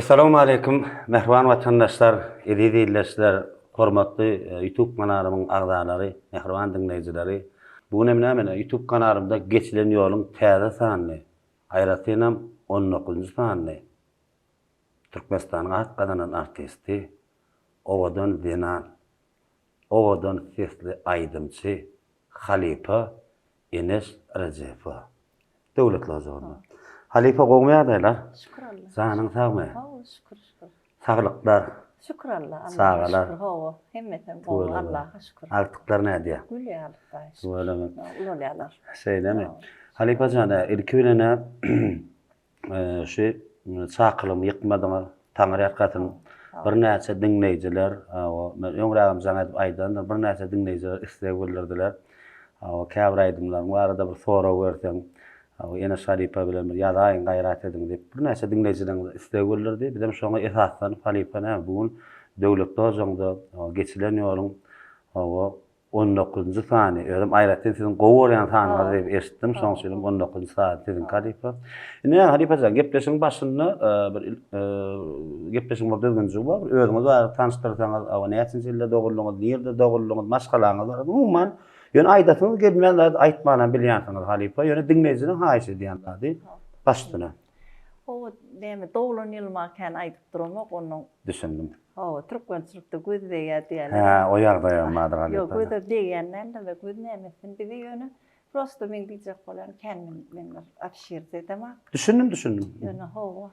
Essalawmaleýkim mähriban watandaşlar, eziz ildeşler, hormatly YouTube kanalymyň agzalary, mähriban diňleýjileri. Bu gün hem näme ine YouTube kanalymda geçilen ýoluň täze sanyny, aýratynam on dokuzynjy sanyny Türkmenistanyň at gazanan artisti, owadan zenan, owadan sesli aýdymçy, halypa Eneş Rejepowa. Döwletli hojagynda. Halypa gowmy ýagdaýlar? Şükür Alla. Janyň sagmy? Hawa, şükür, şükür. Saglyklar. Şükür Alla. Allaha Çagalar. şükür, hawa, hemmesem gowy, Allaha şükür. Agtyklar nädýär? Gül ýaly, Hudaýa şükür. Tüweleme. Ulalýarlar. Şeýlemi? Halypa jan, ilki bilen-ä Şu çakylygymy ýykmadyňyz, Taňry ýalkasyn. Birnäçe diňleýjiler, men öňrägem jaň edip aýdandyr, birnäçe diňleýjiler isleg bildirdiler. Käbir aýdymlaryň barada bir sorag berseň, Eneş halypa bilen bir ýazaýyň, gaýrat ediň diýip, birnäçe diňleýjileriňiz isleg bildirdi. Bizem şoňa esaslanyp, halypa näme, bu gün Döwletli hojaňda geçilen ýoluň On dokuzynjy sany, özem aýratyn siziň gowy görýän sanyňyz diýip eşitdim, şonuň üçin hem on dokuzynjy sany siziňki halypa. Indi halypa jan, gepleşigiň başynda bir gepleşigiň bir düzgünjigi bar, bir özüňiz barada tanyşdyrsaňyz, hawa näçinji ýylda doguldyňyz, nirde doguldyňyz, maşgalaňyz barada, umuman, ýöne aýdasyňyz gelmeýän zady aýtmanam bilýänsiňiz halypa, ýöne diňleýjiniň haýyş edýän zady baş üstüne. Hawa, näme, doglan ýylyma kän aýdyp duramok, onnoň. Düşündim. Hawa, türkmençilikde göz degýär diýýärler. Hä, o ýagdaýam bardyr halypa. Ýok, göze degýän däldir-de, göz näme etsin bizi ýöne, prosto meň diýjek bolýan kän men men bir obşirde edemak. Düşündim, düşündim. Ýöne hawa,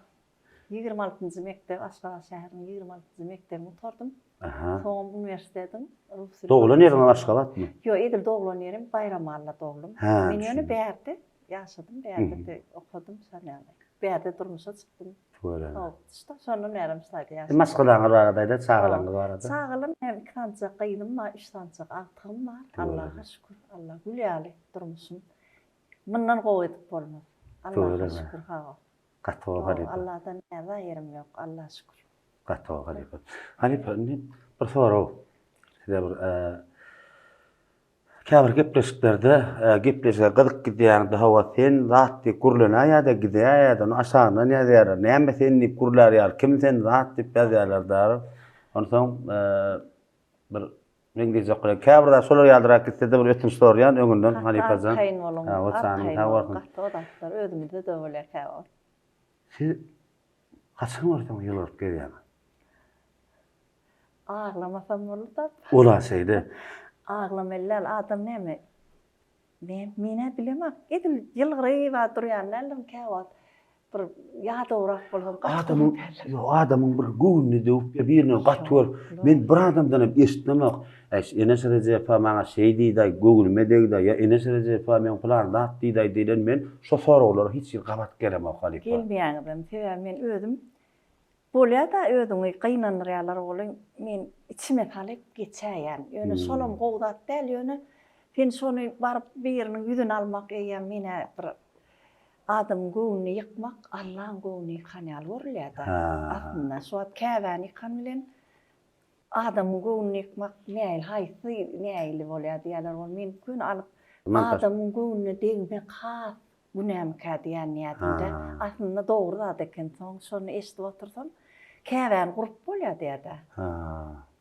26-njy mekdep, Aşgabat şäheriniň 26-njy mekdebini gutardym. Aha. Soňam uniwersitetiň rus dili. Doglan ýeriňiz Aşgabatmy? Ýok, edil doglan ýerim Baýramalla dogdum. Hä, Men ýöne düşündim. bärde ýaşadym, bärde-de okadym, şol ýaly. Bärde durmuşa çykdym. Tüweleme. Hop, şda şondan bärem şu taýda ýaşaýan. Maşgalaňyz barada aýda, çagalaryňyz barada. Çagalarym hem iki sanyjak gyzym bar, üç sanyjak agtygym bar. Allaha şükür, Allah gül ýaly durmuşym. Mundan gowy edip bolmaz. Allaha şükür, hawa. Gaty gowy halypa. Allahdan näza ýerim ýok, Allaha şükür. Gaty gowy halypa. Halypa, indi bir sorag size bir Käbir gepleşiklerde gepleşige gyzyp gidýäňde hawa sen zat diýip gürlenäýýä-de gidäýýä-de ony aşagyndan ýazýarlar. Näme sen diýip gürlär ýaly kim sen zat diýip ýazýarlar dary. Onsoň bir meň diýjek bolýan käbir zat şolar ýalyrak gitse-de bir ötünç soraýan öňünden halypa jan. Arkaýyn boluň. Hawa janyň sag bolsun. Gaty o zatlar özümizde-de bolýar käwagt. Siz haçan görseň ýylgyryp gezýäňiz? Aglamasam boldy-da. Ol-a şeýle. Aglamaly däl, adam näme, men, men-ä bilemok, edil ýylgyryb-a durýan däldim käwagt bir ýadawrak bolsam gaty Adamyň, ýok, adamyň bir göwnüni döwüp ýa birini gaty görüp, men bir adamdan hem eşitdimok, Äý, şu Eneş Rejepowa maňa şeý diýdi-aý, göwnüme degdi-aý, ýa Eneş Rejepowa meň pylan zat diýdi-aý diýlen men şo soraglara hiç hili gabat gelemok halypa. Gelmeýäňizem, sebäbi men özüm Bolýada özüňi gynandyrýarlar welin men içime salyp geçäýän. Ýöne şolam gowy zat däl ýöne sen şony baryp biriniň ýüzüni almak eýýäm menä bir adamyň göwnüni ýykmak Allaň göwnüni ýykan ýaly görülýädä. Aslynda şu wagt Käbäni ýykan bilen adamyň göwnüni ýykmak nähili haýsy nähili bolýar diýýärler ol men göni alyp adamyň göwnüne degmek has Günämikä diýen niýetimde. Aslynda dogry zat eken. Soň şony eşidip otursam, Käbäni gurup bolýar diýýär-dä.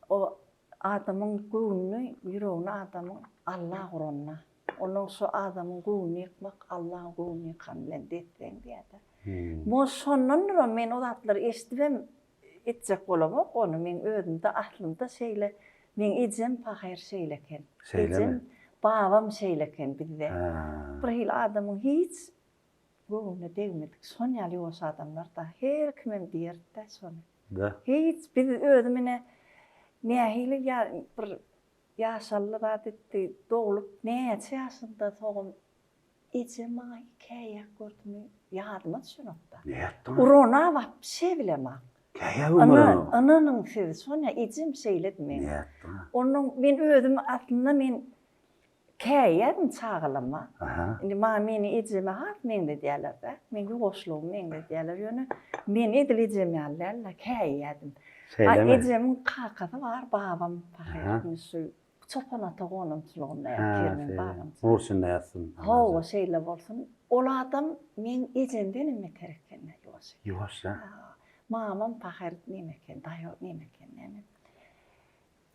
O adamyň göwnüni, ýüregini adamyň Alla guranda. Onnoň şo adamyň göwnüni ýykmak Allaň göwnüni ýykan bilen des-deň diýýär-dä. Может şondandyram men o zatlary eşidibem Etjek bolamok ony meň özümde aslynda şeýle meň ejem pahyr şeýle eken. Ejem babam şeýle eken bizde. Bir hili adamyň hiç göwnüne degmedik şon ýaly ýuwaş adamlarda her kimem diýerdä şony. Hiç biz özüm ine nähili ýa bir ýaşally zat etdi doglup näçe ýaşynda sogum Ejem maňa käýýäk gördümi ýadyma düşenokda. Nätdiň? Urana wapşe bilemok. Käýýägem uranok. Ynanyň siz, Sonýa ejem şeýledi meň. Nätdiň? Onnoň men özüm aslynda men käýýädim çagalama. Indi maňa meni ejeme has meňzedýärler-dä. Meň ýuwaşlygymy meňzedýärler. Ýöne men edil ejem ýaly däl-de, käýýädim. A ejemiň kakasy bar, babam pahyr. Indi şu Çopan ata gonamçylygynda ýatyr meň babam. Nur içinde ýatsyn. Hawa, şeýle bolsun. Ol adam meň ejemdenem beter eken-de, ýuwaş eken. Ýuwaş-a. Mamam pahyr neme eken, daýaw neme eken, näme.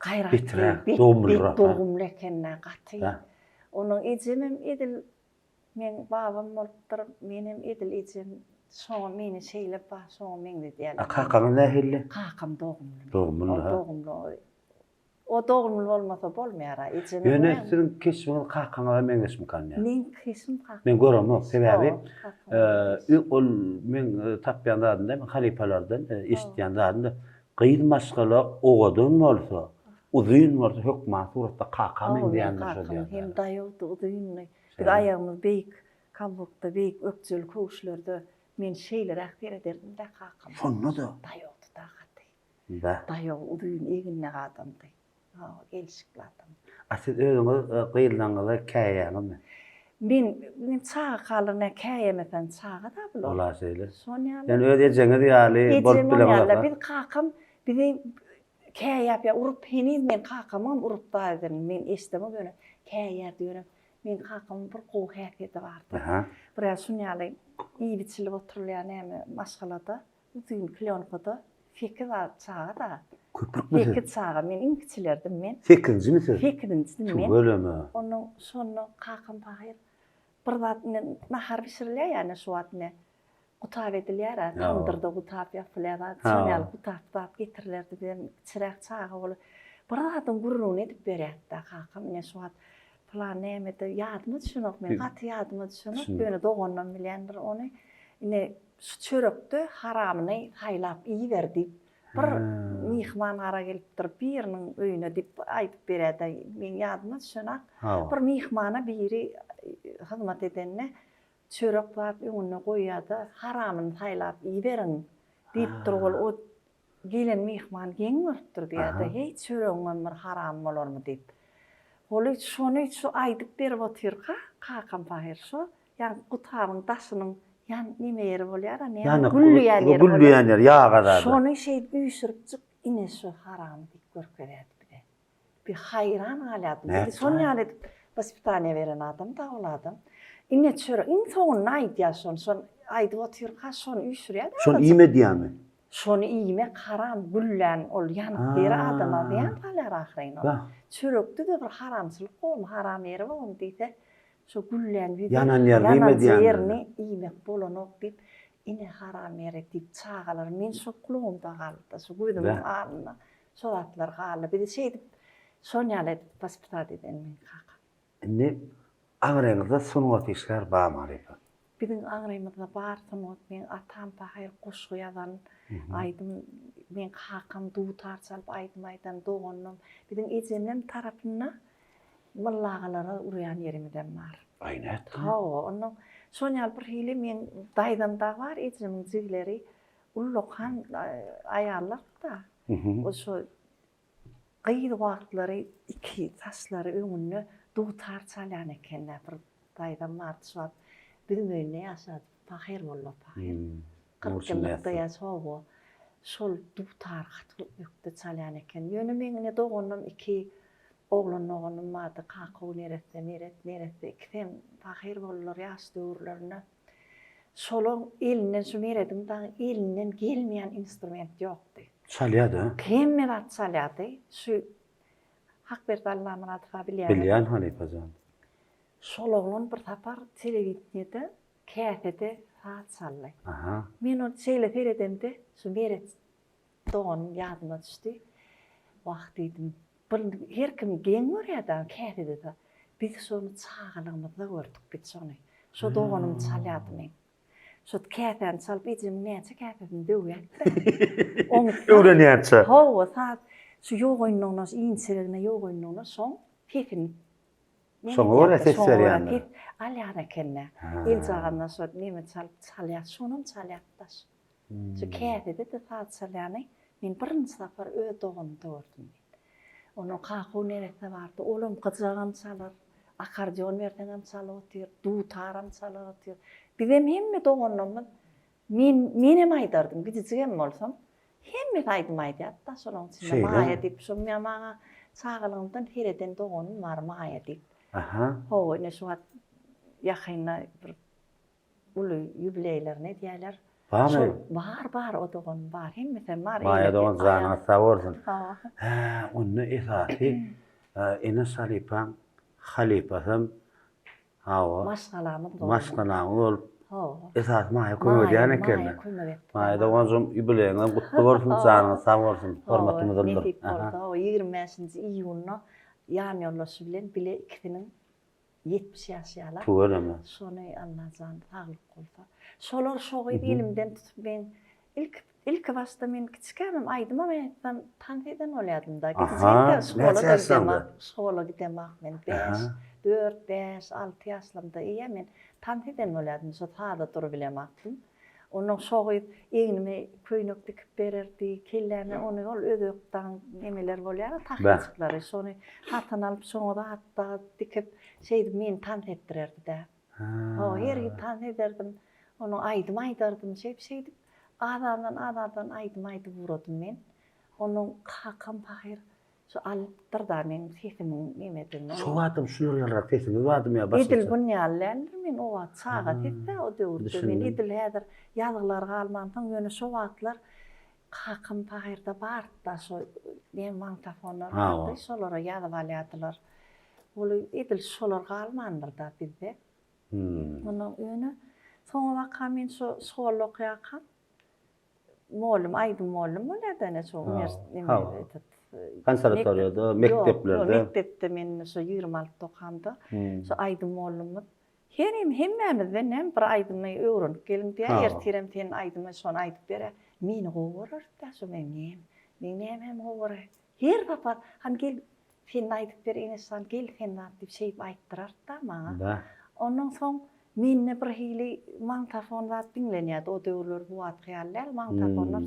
Gaýrat Beträk, bet, dogumlyrak, bet ha? dogumly eken-dä gaty. Hä. Onuň ejemem edil meň babam bolupdyr, menem edil ejem şoňa meni şeýle ba şoňa meňzedýärler. A kakaňyz nähilli? Kakam dogumly. Dogumly, O ha? dogumly. O dogumly bolmasa bolmaýar-a, ejeme Ýöne görä. siziň keşbiňiz kakaňyza meňzeşmikan ýa? Meň keşbim kakama Men göremok, meňzeş. sebäbi Hawa, kakama meňzeş. ol meň tapýan zadym däl, men halypalardan eşidýän zadym-da, gyz maşgala owadan bolsa, uzyn bolsa hökman suratda kaka Hawa, meň meňzeýändir şo kakam diýýärler. hem daýawdy, uzyndy. Biz Şeýle. aýagymyz beýik kablukda, beýik ökjeli köwüşlerde men şeýleräk serederdim-dä kakama. Şonda-da? Daýawdy-da gaty. Bäh. Daýaw uzyn eginlek adamdy. Hawa, gelşikli adamdy. A siz özüňiz gyzlaryňyza käýýäňizmi? Men, men çagakalygyna käýemeseň çaga-da bular. Ol-a şeýle. Şon ýaly. Ýöne öz ejeňiz ýaly bolup Ejem bileňiz ýaly. a? Biz kakam bizi käýäp ýa urup heniz men kakamam urup zat edenini men eşidemok ýöne käýärdi ýöne meň kakamyň bir gowy häsiýeti bardy. Aha. Biraz şun ýaly iýip-içilip oturylýar näme maşgalada Uzyn klýonkada sekiz çaga-da. Köpükmi siz? Sekiz çaga, men iň kiçilerdim men. Sekizinjimi siz? Sekizinjidim men. Tüweleme. Onnoň şonda kakam pahyr bir zat ine nahar bişirilýär ýa-ni şu wagt ine gutap edilýär-ä, tamdyrda gutap ýapylýar zat, şon ýaly gutap zat getirilerdi bizem kiçiräk çaga bolup. Bir zadyň gürrüňini edip berýärdi-dä kakam ine şu wagt pylan nämede ýadyma düşenok men gaty ýadyma düşenok ýöne doganlam bilýändir ony. Ine Şu çörekde haramyny saýlap iýiber diýip, bir myhman gara gelipdir biriniň öýüne diýip aýdyp berýär-de, meň ýadyma düşenak. Bir myhmana biri hyzmat edende çörek zat öňünde goýýar-da, haramyny saýlap iýiberiň diýipdir. Ol o Gelen myhman geň görüpdir diýýär-de, Heý, çöregiňem bir haram bolarmy diýip. Ol şony şu aýdyp berip otyrka, kakam pahyr şo ýaňky gutabyň daşynyň ýan neme ýeri bolýar-a, näme, gülleýän ýeri bolýar. Gülleýän ýeri, ýaga zady. Şony şeýdip üýşüripjik, ine şu haramy diýip görkezýärdi bize. Bir haýran galýardym. Bizi şon ýaly edip waspitaniýa beren adam-da ol adam. Ine çörek, iň soňunda aýdýar şony, şony aýdyp otyrka şony üýşürýär-de. Şony iýme diýýärmi? Şony iýmek haram, güllän ol ýanyk deri adama zyýan salýar ahyryn ol. Çörekde-de bir haramçylyk bormy, haram ýeri bormy diýse, şo güllän ýüzi, Ýanan ýerini iýme ýananja diýýändir. ýerini iýmek bolanok diýip, ine haram ýeri diýip çagalar, men şo gulagymda galdy-da, şo gözümiň alnynda. Şo zatlar galdy. Bizi şeýdip, şon ýaly edip waspitad eden meň kakam. Indi aňryňyzda sungat işgär barmy halypa? Biziň aňrymyzda bar sungat. Meň atam pahyr goşgy ýazan, aýdym, meň kakam dutar çalyp aýdym aýdan, doganym. Biziň ejemlem tarapynda mollagalara urýan ýerimizem bar. Aý nätdiň? Hawa, onnoň şon ýaly bir hili meň daýzam dagy bar, ejemiň jigileri ullakan aýallar-da. O şo gyz wagtlary iki saçlary öňünde dutar çalýan eken-dä. Bir daýzam bardy şu wagt biziň öýünde ýaşardy. Pahyr molla pahyr. 40 ýyllykda ýaş hawa. Şol dutar gaty ökde çalýan eken. Ýöne meň ine doganym iki oglan doganym bardy. Kakow neresse, Meret neresse ikisem pahyr boldular ýaş döwürlerinde. Şolaň elinden şu Merediň dagy elinden gelmeýän instrument ýokdy. Çalýady a? Hemme zat çalýady. Şu Hakberdi Allamyradow-a bilýäňiz. Bilýän halypa jan. Şol oglan bir sapar telewideniýede käsede saz çaldy. Aha. Men ony şeýle seredemde şu Meret doganym ýadyma düşdi. Wah diýdim, bir her kim geň görýär-dä käsede saz. Biz şony çagalygymyzda gördük biz şony. Şo doganym çalýardy meň. Şo käsäni çalyp ejemiň näçe käsesini döwýärdi-dä. Oň Öwrenýänçä. Hawa, saz şu ýogynlygyna, şu inçeligine, ýogynlygyna şoň sesini Şoňa görä ses berýändir. Ses alýan eken-dä. Eljagazyndan şo neme çalyp çalýar, şonam çalýardy-da. Şu käsede-de saz çalýany men birinji sapar öz doganymda gördüm men. Onuň Kakow neresse bardy, olam gyjagam çalar, akkordeon berseňem çalyp otyr, dutaram çalyp otyr. Bizem hemme doganlarymyz, men, menem aýdardym, gijijigem bolsam, hemmesi aýdym aýdýardy-da şolaryň içinde Maýa diýip, şo maňa çagalygymdan sereden doganym bar Maýa diýip. Aha. Hawa, ine şu wagt ýakynda bir Uly ýubileýlerini edýärler. Barmy? Bar, bar, o doganym bar. Hemmesem bar. Maýa dogan janyňyz sag bolsun. Hä, onda esasy Eneş halypaň halypasam hawa. Maşgalamyz bolup. Maşgalamyz bolup. Hawa. Esasy Maýa kömek edýän eken. Maýa kömek etdi. Maýa doganjygym ýubileýiňiz gutly bolsun, janyňyz sag bolsun. Hormatymyz uludyr. Nesip bolsa, 25-nji iýunda ýanýoldaşy bilen bile ikisiniň 70 ýaşaýarlar. Tüweleme. Şony Allajan saglyk bolsa. Şolar şo gyz elimden tutup men ilki ilki başda men kiçikämem aýdymam aýtsam tans eden bolýardym-da. Aha, Gidjekde näçe ýaşlaňda? Şkola gidemak men 5, 4, 5, 6 ýaşlamda eýýäm men tans eden bolýardym. Şo saza durubilemakdym. Onnoň şo gyz egnime köýnek dikip bererdi, kelläme ony ol özbek daň nemeler bolýar-a tahýajyklary, şony satyn alyp şoňa zat dagy dikip, şeýdip meni tans etdirerdi-dä. Hawa, her gün tans ederdim, onuň aýdym aýdardym, şeýdip şeýdip az-azdan az-azdan aýdym aýdyp ugradym men. Onnoň kakam pahyr Şu alypdyr-da meň sesimiň nemedigini. Şo wagtam şular ýalyrak sesiňiz bardymy ýa başgaça? Edil bun ýaly däldir men o wagt çaga ses-dä o döwürde men edil häzir ýazgylar galmansoň ýöne şo wagtlar kakam paýyrda bardy-da şo näme magnitofonlar bardy şolara ýazyp alýardylar. Ol edil şolar galmandyr-da bizde. Ondan ýöne soňabaka men şo şkolda okaýarkam Mollum, aýdym mollum bolýar-da ene şo uniwersitet. Konserwatoriýada, mekdeplerde. Ýok, mekdepde men şo 26-da okamda şo aýdym mollumyz herim hemmämizden näme bir aýdymy öwrenip geliň diýýär, ertirem sen aýdymy şony aýdyp ber. Meni gowy görerdi-dä şo meň näme, meň nämämi gowy görer. Her sapar, hany gel, sen aýdyp ber, Eneşjan, gel sen zat diýip şeýdip aýtdyrardy-da maňa. Ondan soň mende bir hili magnitofon zat diňlenýärdi o döwürler bu wagtky ýaly däl, magnitofonlar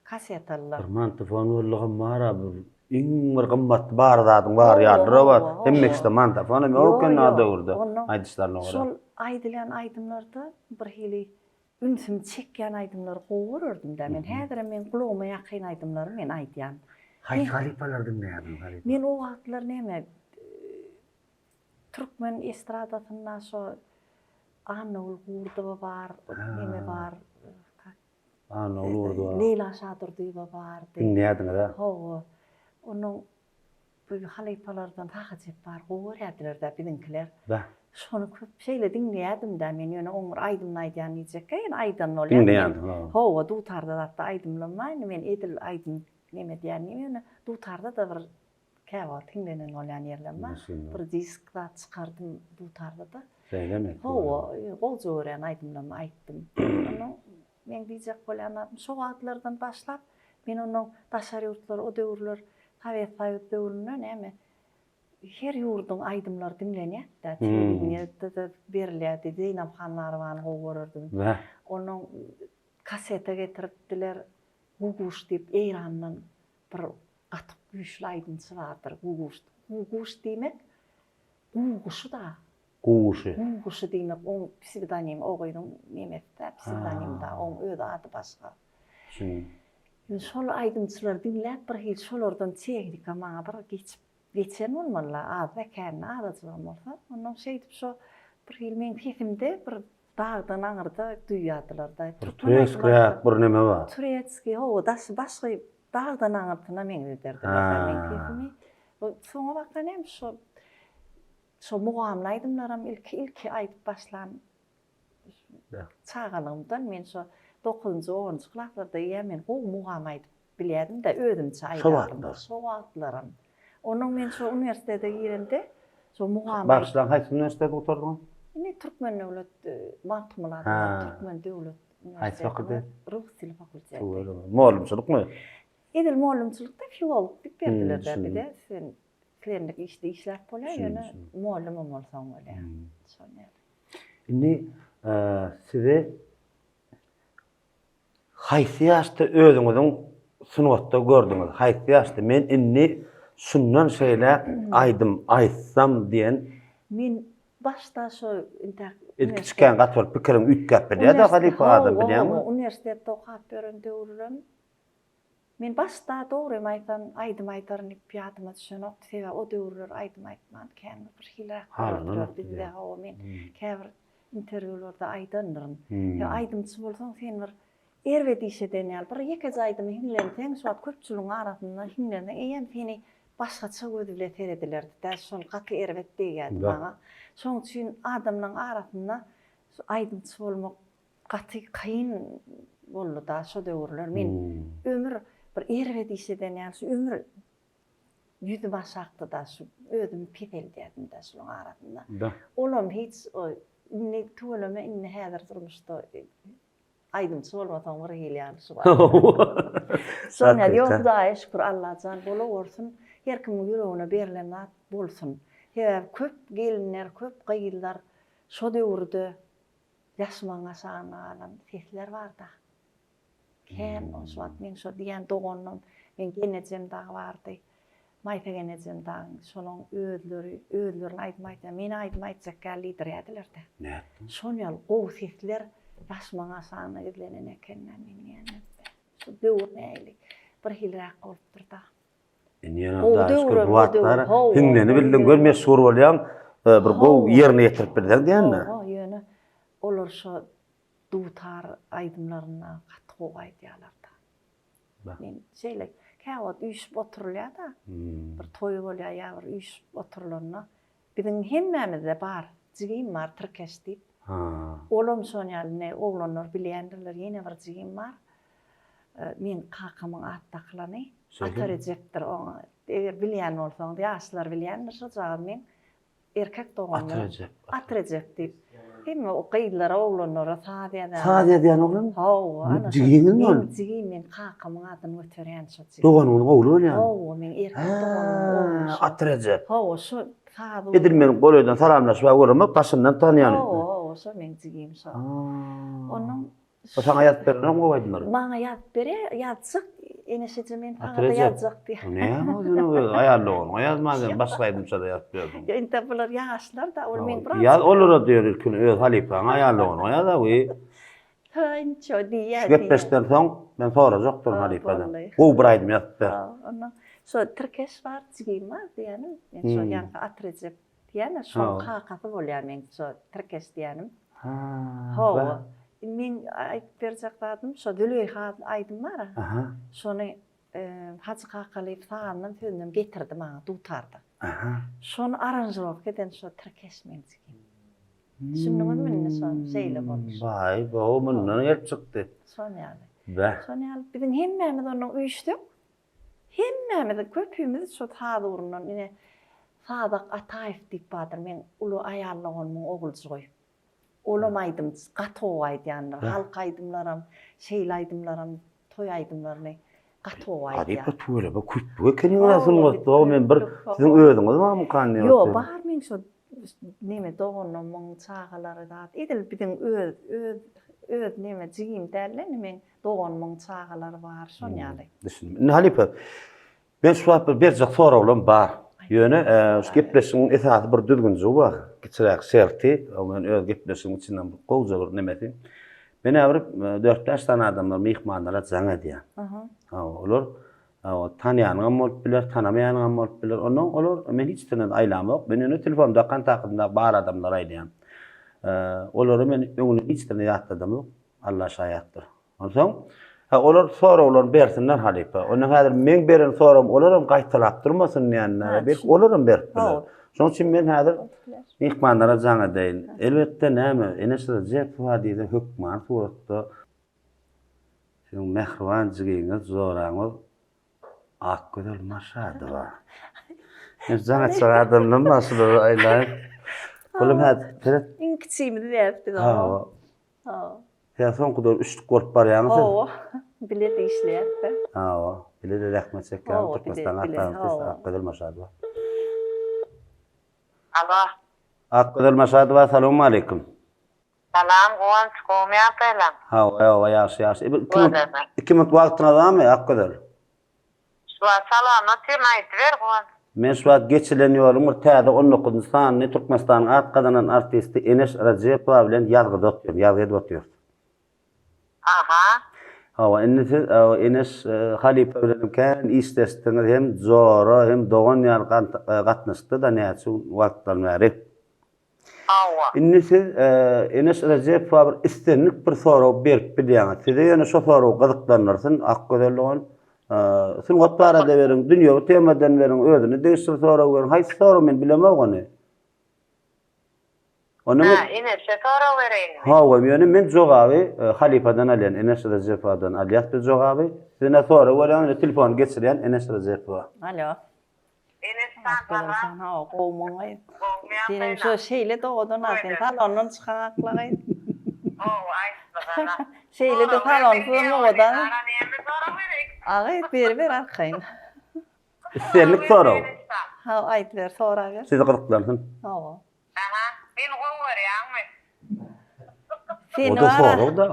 kasetalylar. Bir magnitofon boldugam bar-a bir iň bir gymmatly bar zadyň bary ýalydyr o wagt. Hemme kişide magnitofon hem ýok eken o döwürde aýdyşlaryna görä. Şol aýdylýan aýdymlarda bir hili Ünsümi çekýän aýdymlary gowy görerdim-dä men. Häzirem meň gulagyma ýakyn aýdymlary men aýdýan. Haýsy halypalary diňleýärdiň halypa? Men o wagtlar näme türkmen estradasynda şo Annagül Gurdowa bar, neme bar. Annagül Gurdowa. Leýla Şadurdyýewa bardy. Diňleýärdiňiz-ä? Hawa. Onuň Bu halypalardan Sahy Jepbar gowy görýärdiler-dä biziňkiler. Bäh. Şony köp şeýle diňleýärdim-dä men ýöne oň bir aýdymyny aýdýan diýjekkä ýöne aýdan bolýar. Diňleýärdiň, ha. Hawa, dutarda zatda aýdymlanma indi men edil aýdym neme edýän diýme ýöne dutarda-da bir käwagt hiňlenen bolýan ýerlerim bar. Bir disk zat çykardym dutarda-da. Şeýlemi? Hawa, gowja görýän aýdymlarymy aýtdym. Onnoň Meň diýjek bolýan zadym şo wagtlardan başlap men onnoň daşary ýurtlar o döwürler Sowet Soýuz döwründe näme her ýurduň aýdymlary diňlenýärdi-dä telewideniýede-de berilýärdi Zeýnap Hanlarowany gowy görerdim. Onnoň kaseta getiripdiler Guguş diýip Eýrandan bir gaty güýçli aýdymçy bardyr Guguş. Guguş diýmek guguşy-da. Guguşy. Guguşy diýmek oň psewdonimi, o gyzyň nemesi-dä, psewdonim-da, oň öz ady başga. Düşündim. Indi şol aýdymçylary diňläp bir hili şolardan tehnika maňa bir geçip, geçen bolmaly-la, azda-kände, azajygam bolsa. Onnoň şeýdip şo bir hili meň sesimde bir dagdan aňyrda duýýardylar-da. Bir turetskiräk bir neme bar. Turetskiý, hawa, daşy başga dagdan aňyrsyna meňzederdiler-dä meň sesimi. Soňa baka näme şo Şo mugamly aýdymlaram ilki ilki aýdyp başlan çagalygymdan men şo dokuzynjy onunjy klaslarda eýýäm men gowy mugam aýdyp bilýärdim-de özümçe aýdardym. Şo wagtlaram. Onnoň men şo uniwersitete giremde şo mugam Bagyşlaň haýsy uniwersiteti gutardyňyz? Indi Türkmen döwlet Magtymguly adyndaky Türkmen döwlet uniwersiteti. Haýsy fakultet? Rus dili fakulteti. Mugallymçylykmy? Edil mugallymçylykda filolog diýip berdiler-de bize. Sen Islendik işde işläp bolýar, ýöne mugallymam bolsaň bolýar. Şol ýaly. Indi sizi haýsy ýaşda özüňiziň sungatda gördüňiz? Haýsy ýaşda men indi şundan şeýläk aýdym aýtsam diýen? Men başda şo intäk Ilki kiçikäň gaty bir pikiriň üýtgäp bilýär-de halypa adam bilýäňmi? Uniwersitetde okap ýören döwürlerim Men başda dogrymy aýtsam aýdym aýdaryn diýip ýadyma düşenokdy. Sebäbi o döwürler aýdym aýtman kän bir bir hiliräk görerdiler bizde. Hawa men käbir. interwýularda aýdandyryn. Ýa aýdymçy bolsaň sen bir erbet iş eden ýaly bir ýekeje aýdymy hiňlenseň şu wagt köpçüligiň arasynda hiňlenseň eýýäm seni başgaça göz bile seredilerdi-dä şol gaty erbet degýärdi maňa. Şoň üçin adamlaň arasynda şu aýdymçy bolmak gaty kyn boldy-da şo döwürler. Men ömür bir erbet iş eden ýaly şu ömür ýüzüm aşakdy-da şu özümi peseldýärdim-dä şolaň arasynda. Olam hiç indi tüweleme indi häzir durmuşda aýdymçy bolmasaň bir hili ýaly şu wagt. Şoň ýaly ýok Hudaýa şükür Allajan bolawersin her kimiň ýüregine berlen zat bolsun. Sebäbi köp gelinler köp gyzlar şo döwürde ýaşmagyň aşagynda galan sesler barda. Kän ol şu wagt meň şo diýen doganym, meň genejem dagy bardy. Maýsa genejem dagyň şolaň özleri, özlerini aýdym aýtýar. Meni aýdym aýtjak ýaly diýdirýärdiler-de. Nätdiň? Şon ýaly gowy sesler ýaşmagyň aşagynda gizlenen eken-dä meniň ýanymda. Şu döwür nähili birhiliräk bolupdyr-da. Indi ýöne Hudaýa şükür bu wagtlar hiňlenibildiň, gör meşhur bolýaň, bir gowy ýerine ýetirip bilseň diýende. Hawa, ýöne olar şo dutar aýdymlaryny gaty gowy aýdýarlar-da. Men şeýle käwagt üýşüp oturylýar-da, bir toý bolýar ýa bir üýşüp oturylanda biziň hemmämizde bar, jigim bar Tirkeş diýip. Olam şon ýaly ine oglanlar bilýändirler, ýene bir jigim bar. Meň kakamyň at dakylany Ata Rejepdir oňa. Eger bilýän bolsaňyz, ýaşlar bilýändir şojagaz meň Erkek doganlar. At Rejep. At Rejep diýip. Hemme o gyzlara, oglanlara saz ýazýan. Saz ýazýan oglan? Hawa, ana. Jigiňiz ol? Meň jigim, meň kakamyň adyny göterýän şo jigim. Doganyňyzyň ogly bolýan? Hawa, meň erkek doganymyň ogly şo. At Rejep. Hawa, şo saz. Edil men golaýdan salamlaşyp göremok, daşyndan tanýan. Hawa, hawa, şo meň jigim şo. Onuň O saňa ýazyp berenok gowy aýdymlary? Maňa ýazyp berýär, ýazjak, Eneşeje men saňa-da ýazjak diýýär. Näme özüne öz aýal doganyňa ýazman sen başga aýdymça-da ýazyp berdiň. Ýa indi bular ýaşlar-da, ol meň biraz. Ýaz olara diýer ilkin öz halypaňa aýal doganyňa ýaz-a wi. Hä, inçe diýýär. Şu gepleşikden soň men sorajakdyryn halypadan. Gowy bir aýdym ýazyp ber. Ondan şo Tirkeş bar, jigim bar diýýänim. Men şo ýaňky Atrejep Diýýän-ä, şoň kakasy bolýar meň şo Tirkeş diýýänim. Hawa. Meň aýdyp berjek zadym şo Züleýha atly aýdym bar-a. Şony Hajy Kakalyýew sazynam sözünem getirdi maňa dutarda. Şony aranžirowka eden şo Tirkeş meň jigim. Düşündiňizmi indi şony? Şeýle boldy. Baý, bo, mundan gelip çykdy. Şon ýaly. Beh. Şon ýaly biziň hemmämiz ondan üýşsek, Hemmämiziň, köpümiz şo saz ugrundan ine Sazak Ataýew diýip bardyr, meň uly aýal doganymyň oguljygy. Olam aýdymçy, gaty gowy aýdýandyr. Halk aýdymlaram, şeýle aýdymlaram, toý aýdymlaryny gaty gowy aýdýar. Halypa tüweleme köplük ekeniňiz-ä sungatda, men bir siziň özüňiz barmykan diýip Ýok, bar meň şo neme doganlarymyň çagalary zat, edil biziň öz, öz, öz neme jigim däl-de indi meň Doganymyň çagalary bar, şon ýaly. Düşündim. Indi halypa, men şu wagt bir berjek soraglarym bar. Ýöne şu gepleşigiň esasy bir düzgünjigi bar. Kiçiräk şerti, men öz gepleşigiň içinden bir gowja bir nemesi. Men bir dört-bäş sany adamlar myhmanlara jaň edýän. Hawa, olar hawa, tanýanyňam bolup biler, tanamaýanyňam bolup biler. Ondan olar men hiç birine aýlamok. Men ýöne telefonda kontaktymda bar adamlara aýdýan. Olary men öňünden hiç birine ýatladamok. Alla şaýatdyr. Onsoň, hä, olar soraglaryny bersinler halypa. Ondan häzir meň beren soragymy olaram gaýtalap durmasyn diýenler, belki olaram berip biler. Şonuň üçin men häzir myhmanlara jaň edeýin. Elbetde näme, Eneş Rejepowa diýse hökmany suratda siziň mähriban jigiňiz, joraňyz Akgözel Maşadowa. Men jaň etjek adamdan başlary aýlaýyn. Olam häzir seret. Iň kiçimiz diýäris biz oňa. Hawa. Hawa. Sen soňky döwür üçlük bolup barýaňy sen? Hawa. Bile-de işleýäs-de. Hawa. Bile-de zähmet çekýäň. Türkmenistanyň at gazanan artisti Akgözel Maşadowa. Alo. Akgözel Maşadowa, salowmaleýkim. Salam Guwanç, gowumy ýagdaýlaň? Hawa, hawa, ýagşy, ýagşy. Iki minut wagtyňyz barmy, Akgözel? Şu wagt salonda otyryn, aýdyber Guwanç. Men şu wagt geçilen ýoluň bir täze on dokuzynjy sanyny Türkmenistanyň at gazanan artisti Eneş Rejepowa bilen ýazgyda otyryn, ýazgy edip otyrys. Aha. Hawa, indi siz Eneş halypa bilenem kän işleşdiňiz, hem jora, hem dogan ýaly gatnaşykda-da näçe wagtdan bäri. Hawa. Indi siz Eneş Rejepowa bir islendik bir sorag berip bilýäňiz. Size ýöne şo sorag gyzyklandyrsyn, Akgözel dogan. Sungat barada beriň, dünýewi temadan beriň, özüne degişli sorag beriň. Haýsy sorag men bilemok ony. Ony Ha, Eneşe sorag bereýinmi? Hawa, ýöne men jogaby halypadan alýan, Eneş Rejepowadan alýas biz jogaby. Siz ine sorag berýäňiz, ine telefony geçirýän Eneş Rejepowa. Alo. Eneş jan salam. Hawa, gowumyň gyz. Gowumy Senem şo şeýle dogadan a sen salondan çykan akla gyz. Gowy aýtmasana. Şeýle-de salonsyzam owadan. Näme sorag bereýin? A gyz beriber arkaýyn. Islendik sorag. Hawa aýdyber soraber. Sizi gyzyklansyn. Hawa. Aha, meni gowy görýäňmi? Seni O-da bara. sorag-da.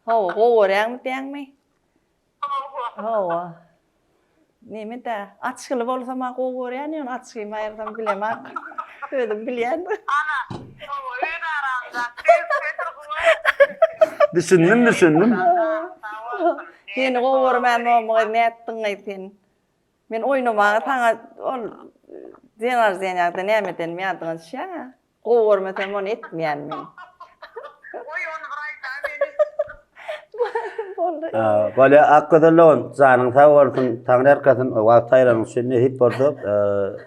Hawa, gowy görýäňmi diýäňmi? Hawa. Hawa. Neme-dä, açgyly bolsam-a gowy görýän, ýöne açgymy aýyrsam bilemok. Özüm bilýän. Ana, hawa, öz araňyzda söz sözdür guwanç. Düşündim, düşündim. Sag bolsun. Seni gowy görmän bolmy gyz, nätdiň gyz sen? Men oýnamaga saňa ol den rождениýada nämedenmi ýadyňa düşýär-ä? Gowy görmesem ony etmeýän men. Goý ony bir aýdaý meni. Boldy. Bolýa Akgözel dogan janyň sag bolsun Taňry ýalkasyn wagt aýyranyň üçin nesip bolsa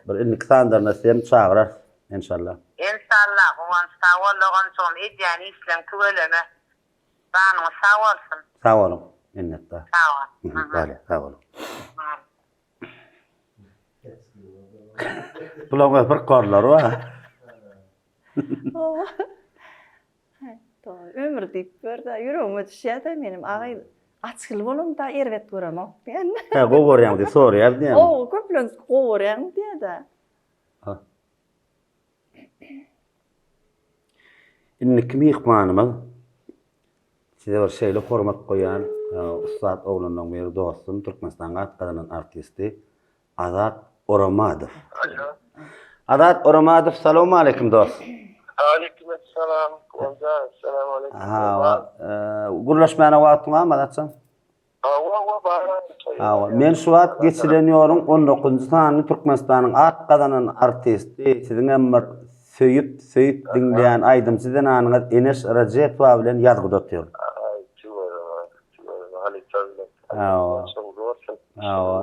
bir indiki sandaryna sizem çagyrarys enşalla. Enşalla Guwanç sag bol doganjygym edýän işleň tüweleme Janyňyz sag bolsun. Sag boluň. Minnetdar. Sag bol. Bolýa, sag boluň. Bulaň öz bir gorlary bar. Hawa. Ömür diýip gör-de, ýüregime düşýär-de menem. Agaý, açgyly bolamda erbet göremok diýen. Hä, gowy görýäňmi diýip soraýar diýýäňmi? Gowy, köplenç gowy görýäňmi diýýär-de. Indiki myhmanymyz size bir şeýle hormat goýýan ussat oglanlaryň biri dostum Türkmenistanyň at gazanan artisti Azat Oramadow. Azat Oramadow salowmaleýkim dost. Aleýkim essalam Guwanjan Essalawmaleýkim. Hawa, gürleşmäne wagtyň barmy Azatjan? Hawa, men şu wagt geçilen ýoluň on dokuzynjy sanyny Türkmenistanyň at gazanan artisti, siziňem bir söýüp, söýüp diňleýän aýdymçy zenanyňyz Eneş Rejepowa bilen ýazgyda otyryn. Aý, tüweleme, tüweleme, halypa bilen. Hawa. Hawa.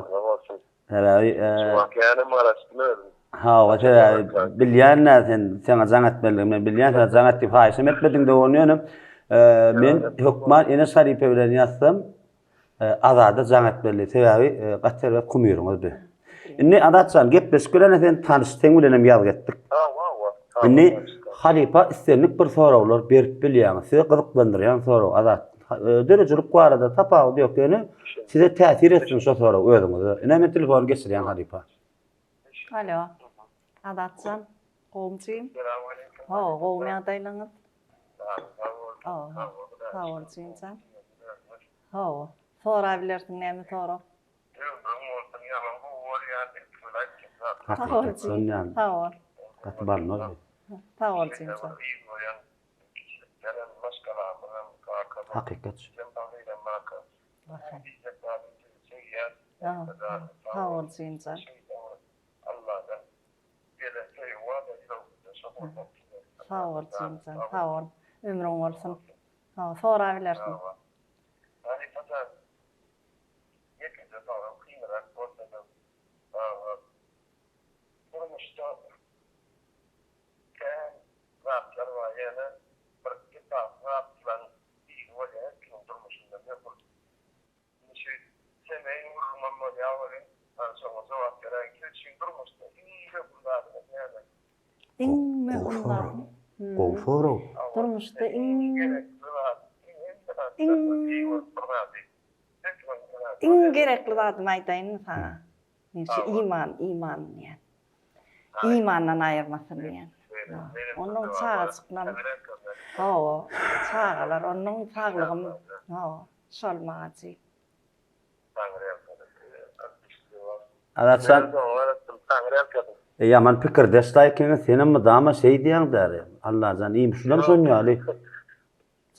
Sebäbi Şu wagt ýanem garaşdym özüm. Hawa, sebäbi bilýän-dä sen, saňa jaň etmelidigimi men bilýän, saňa jaň et diýip haýyşam etmediň dogany ýöne men hökman Eneş halypa bilen ýazsam Azada jaň etmeli, sebäbi gaty erbet kumyryňyz bi. Indi Azatjan gepleşik bilen sen tanyş, seň bilenem ýazgy etdik. Hawa, hawa. Indi halypa islendik bir soraglar berip bilýäňiz, sizi gyzyklandyrýan sorag Azat. Döredijilik barada tapawudy ýok, ýöne size täsir etsin şo sorag özüňize. Ine men telefony geçirýän halypa. Alo. Azatjan, gowmy jigim? Salamaleýkum. Hawa, gowmy ýagdaýlaryňyz? Sag bol. Hawa, sag bol jigimjan. Hawa, sorabilersiň näme sorag? Ömrüň bolsun, ýalan gowy bolýan, ilki bilen aýtjak zat. Sag bol jigim, sag bol. Gaty bolmaz. Sag bol jigimjan. Kiçilikdenem maşgalamyzam kakamam Hakykat. Ejem bagyram kaka. Wah. Diýjek zadym sizi söýýän. Sag bol jigimjan. Alladan gelen söýgi barda ýüregimizde şo bolmak size. Sag bol jigimjan sag bol. Ömrüň bolsun. Hawa sorabilersiň. Halypajan ýekeje sorag kynrak bolsada durmuşda Kän zatlar bar, ýöne bir esasy zatlaryň biri bolýar her kimiň durmuşynda möhüm. Indi şu semeýin gürrüňem bolýar welin, hany şoňa jogap beräýiň. Siz üçin durmuşda iň möhüm zadyňyz näme? Iň möhüm sorag. zat. Gowy sorag. Durmuşda iň Iň gerekli zat, iň hemme zatlardan eý bolup bir zady. Her kimiň bir zady Iň bolýar. gerekli zadymy aýdaýynmy saňa? Men şu iman, iman diýýän. Imandan aýyrmasyn diýýän. Onuň çagajyklam, hawa, çagalar, onuň saglygym, hawa, şol maňa jyp. Azatjan, ýaman pikirdeş daýykyňyz, senem mydama şeý diýýäň däri. Allajan, iým, şulam şon ýaly.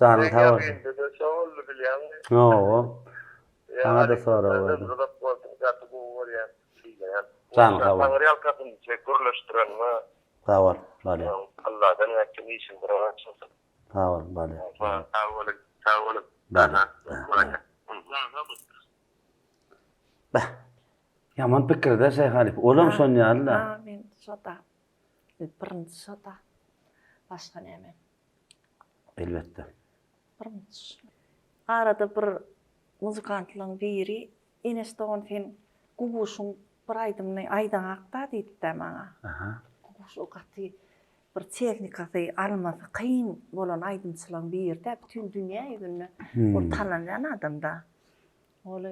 Janyň sag bolsun. Ýakynda-da şo boldy bilýäňmi? Hawa. Saňa-da sorag berdim. Uzak bolsun, gaty gowy görýän, sylaýan. Janyň sag bolsun. Taňryýalkasyn gürleşdireniňe. Sag bol. Bolýar. Alladan ätjek işiň rowaç bolsun. Sag boluň, bolýar. Sag boluň, sag boluň. Bolýar. Beh. Ýaman pikir-dä Şeýh halypa. Olam şon ýaly-da. Ha, men şo-da. Birinji şo-da. Başga näme? Elbetde. Birinji. Arada bir muzykantlaryň biri Eneş dogan sen Guguşyň bir aýdymyny aýdaňakda diýipdä maňa. Aha. Guguş o gaty bir tehnikasy almasy kyn bolan aýdymçylaryň biri-dä bütin dünýä ýüzünde ol tanalýan adamda. Ol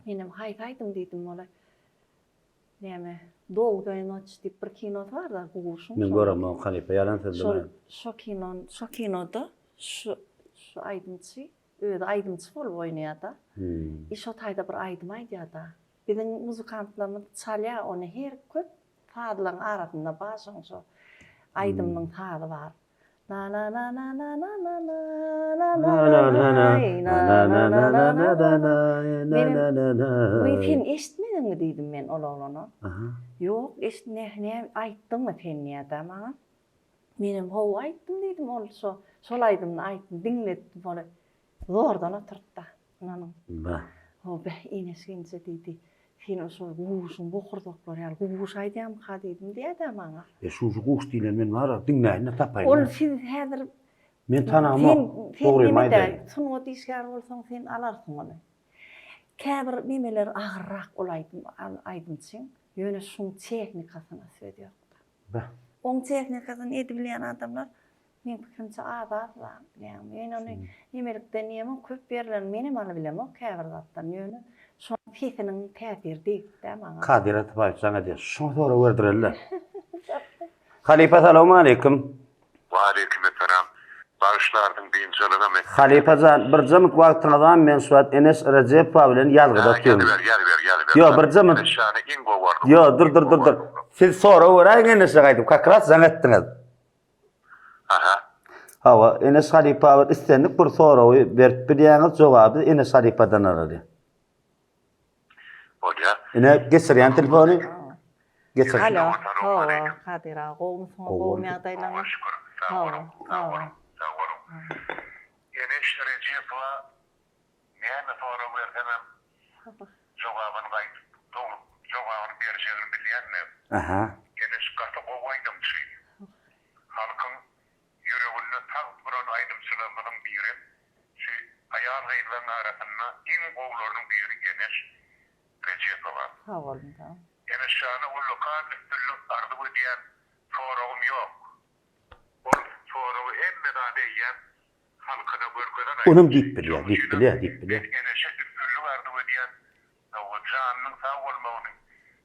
menem haýsy aýdym diýdim ola näme Dolgaýa noç diýip bir kinosy bar-da Guguşyň. Men göremok halypa ýalan sözlemäýin. Şol şo kinon şo kinoda şu şu aýdymçy Özi aýdymçy bolup oýnaýada. I şo taýda bir aýdym aýdýada. Biziň muzykantlarymyz çalýa ony her köp sazlaryň arasynda bar şoň şo aýdymynyň sazy bar. Na na na na na na na na na na na na na na Menem Wiý sen eşitmediňmi diýdim men ol oglana. Ýok eşit ne ne aýtdyňmy sen diýýädä maňa. Menem hawa aýtdym diýdim ol şo şol aýdymyny aýtdym diňletdim ony zordan oturtda ynanyň. Bah. Ho beh eneşginje diýdi. Sen şo guşuň bokurdaklary ýaly guş aýdýamyka diýdim diýädä maňa. E şuş guş diýlen men bar diňläýin-de tapaýyn. Ol siz häzir Men tanamok. Sen Dogrymy aýdaýyn. Sungat işgäri bolsaň sen alarsyň ony. Käbir nemeler agyrrak ol aýdym aýdymçyň ýöne şuň tehnikasyna söz ýokda. Beh. Oň tehnikasyny edibilýän adamlar meň pikirimçe az-az-la bilýäňmi. Men ony nemelikden diýemok, köp ýerlerini menem alybilemok käbir zatdan, ýöne şoň sesiniň täsiri degipdä maňa. Kadyr Atybaýew jaň edýär. Şuňa sorag berdireli-le. Halypa salowmaleýkim. Waleýkimessalam. Bagyşlarsyň dynçalygamy. Halypa jan birje mut wagtyňyz barmy men şu wagt Eneş Rejepowa bilen ýazgyda otyryn. Ýazyber ýazyber ýazyber. Ýo birje mut. Eneş jana iň gowy arzuw. Ýo dur dur dur dur. Siz sorag beräýiň Eneşe gaýdyp kak ras jaň etdiňiz. Aha. Hawa Eneş halypa bir islendik bir soragy berip bilýäňiz jogaby Eneş halypadan alaly. Bolýa. Ine geçirýän telefony. Geçir. Alo, hawa, Kadyr aga, gowumysyňyz, gowumy ýagdaýlaryňyz? Gowy şükür. Sag boluň, sag boluň, sag boluň. Eneş Rejepowa näme sorag bersemem jogabyny gaýdyp, dogry jogabyny berjegini bilýän-de. Aha. Eneş gaty gowy aýdymçy. Halkyň Ýüreginde tagt guran aýdymçylarymyzyň birem şu aýal-gyzlaryň arasynda iň gowularynyň biri Eneş Rejepowa. Sag boluň sag. Eneş jana ullakan üstünlik arzuw edýän soragym ýok. Ol soragy hemme zady eýýäm halkyna görkezen aýdymçy. Onam diýip bilýär, diýip bilýär, diýip bilýär. Men Eneşe üstünlik arzuw edýän Hawa, janynyň sag bolmagyny,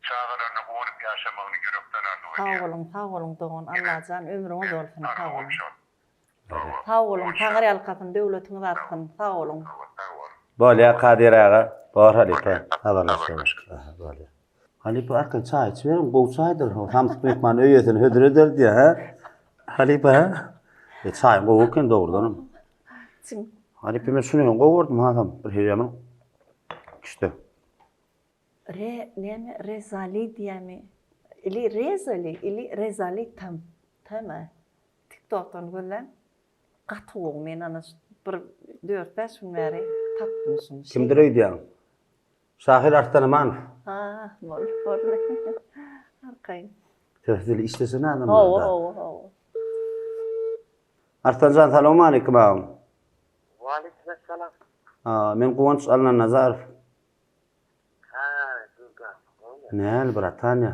çagalaryna guwanyp ýaşamagyny ýürekden arzuw Sag edýän. boluň sag boluň dogan Allajan ömrüňiz bolsun sag Arzuwym boluň. şol. Hawa. Sag boluň Taňry ýalkasyn döwletiňiz artsyn sag boluň. Hawa, sag bol. Bolýa Kadyr aga. Bor halypa. Habarlaşarys. Aha, bolýa. Halypa arkaýyn çaý içiberiň, gowy çaýdyr. Samsyk myhman öý eýesine hödür eder diýýär, hä? Halypa, hä? E, çaýyň gowy eken dogrudanam. Çyn. Halypa men şuny hem gowy gördüm hasam. Bir hili Küşde. Re näme Rezali diýämi? Ili Rezali ili Rezali tam tm tiktokdan gözläň gaty gowy men ana bir dört bäş gün bäri tapdym şuny. Kimdir öýdýäň? Şahyr Arslan Amanow. Ha boldy boldy. Arkaýyn. Söz dili işleşen adamlar. Hawa hawa hawa. Arslanjan salowmaleýkim agam. Waleýkim Ha, men Guwanç Allanazarow. Ha, Gürgen. Gowmy? Näl, bratan ýa.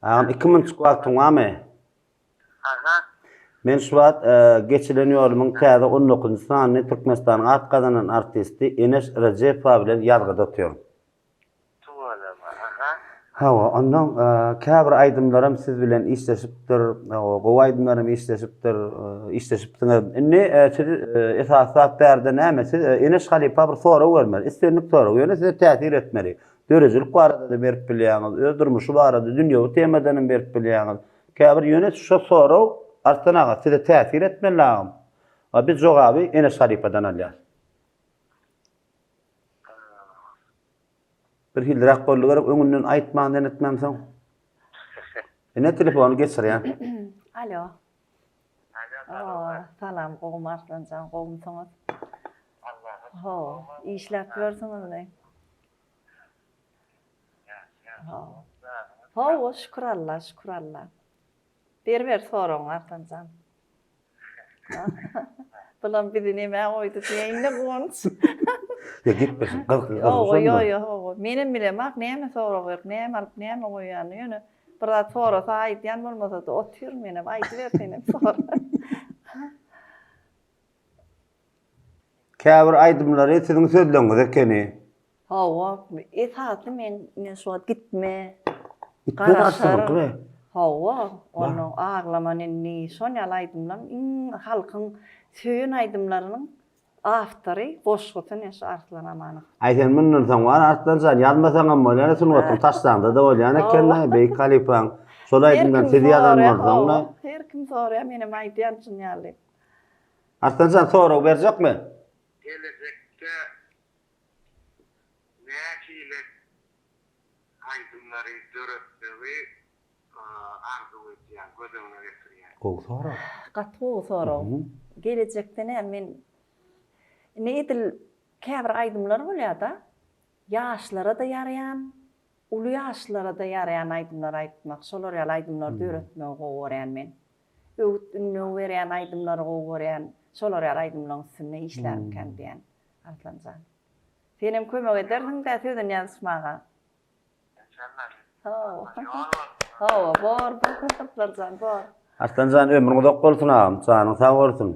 Agam, iki minutjyk wagtyň barmy? Aha. Men şu wagt Geçilen ýolumyň täze on dokuzynjy sanyny Türkmenistanyň at gazanan artisti Eneş Rejepowa bilen ýazgyda otyryn. Tüweleme, aha. Hawa, onnoň käbir aýdymlaram siz bilen işleşipdir, hawa, gowy aýdymlaram işleşipdir, işleşipsiňiz. Indi siz esasy zat bärde näme, siz Eneş halypa bir sorag bermeli, islendik sorag, ýöne size täsir etmeli. Döredijilik barada-da berip bilýäňiz, öz durmuşy barada, dünýewi temadan hem berip bilýäňiz. Käbir ýöne şo sorag Arslan aga size täsir etmeli agam. A biz jogaby Eneş halypadan alýas. Bir hiliräk boldy gerek öňünden aýtman sen etmämsoň. Ine telefony geçirýän. Alo. Alo, salam gowumy Arslanjan gowumysyňyz? Hawa, işläp ýörsüňizmi? Hawa, şükür Alla, şükür Alla. Beriber soragyňy Arslanjan. Bulam bizi nämä goýdy diýeýin-de Guwanç. Ýa gepleşik gyzykly gyzykly Hawa, ýo, ýo, hawa. Menem bilemok näme sorag berip, näme alyp, näme goýýanyny. Ýöne bir zat sorasa aýdýan bolmasa-da otyryn menem. Aýdyber senem sora. Käbir aýdymlary siziň sözleriňiz ekeni. Hawa, esasy men men şu wagt gitme. Gitme Arslanyňky. Hawa, onuň aglama indi şon ýaly aýdymlaryň iň halkyň söýen aýdymlarynyň awtory, goşgusy ine şu Arslan Amanow. Aý sen mundan soň bar Arslan jan ýazmasaňam bolýar sungatyňy taşlaňda-da bolýan eken-dä beýik halypaň şol aýdymlaryny siz ýazan bolsaň-da. Her kim soraýar menem aýdýan şun ýaly. Arslan jan sorag berjekmi? Gelejekde nähili aýdymlary döretmegi arzuw edýäň, göz öňüne getirýäň? Gowy sorag. Gaty gowy sorag. Gelejekde näme men indi edil käbir aýdymlar bolýada ýaşlara-da ýaraýan, uly ýaşlylara-da ýaraýan aýdymlar aýtmak, şolar ýaly aýdymlary döretmegi gowy görýän men. Öwüt-ündew berýän aýdymlary gowy görýän, şolar ýaly aýdymlaryň üstünde işlärmikäm diýýän, Arslanjan. Senem kömek edersiň-dä sözüni ýazyşmaga. Enşalla. Hawa. Hawa, bor, bor, Arslanjan, bor. Arslanjan ömrüň uzak bolsun agam, janyň sag bolsun.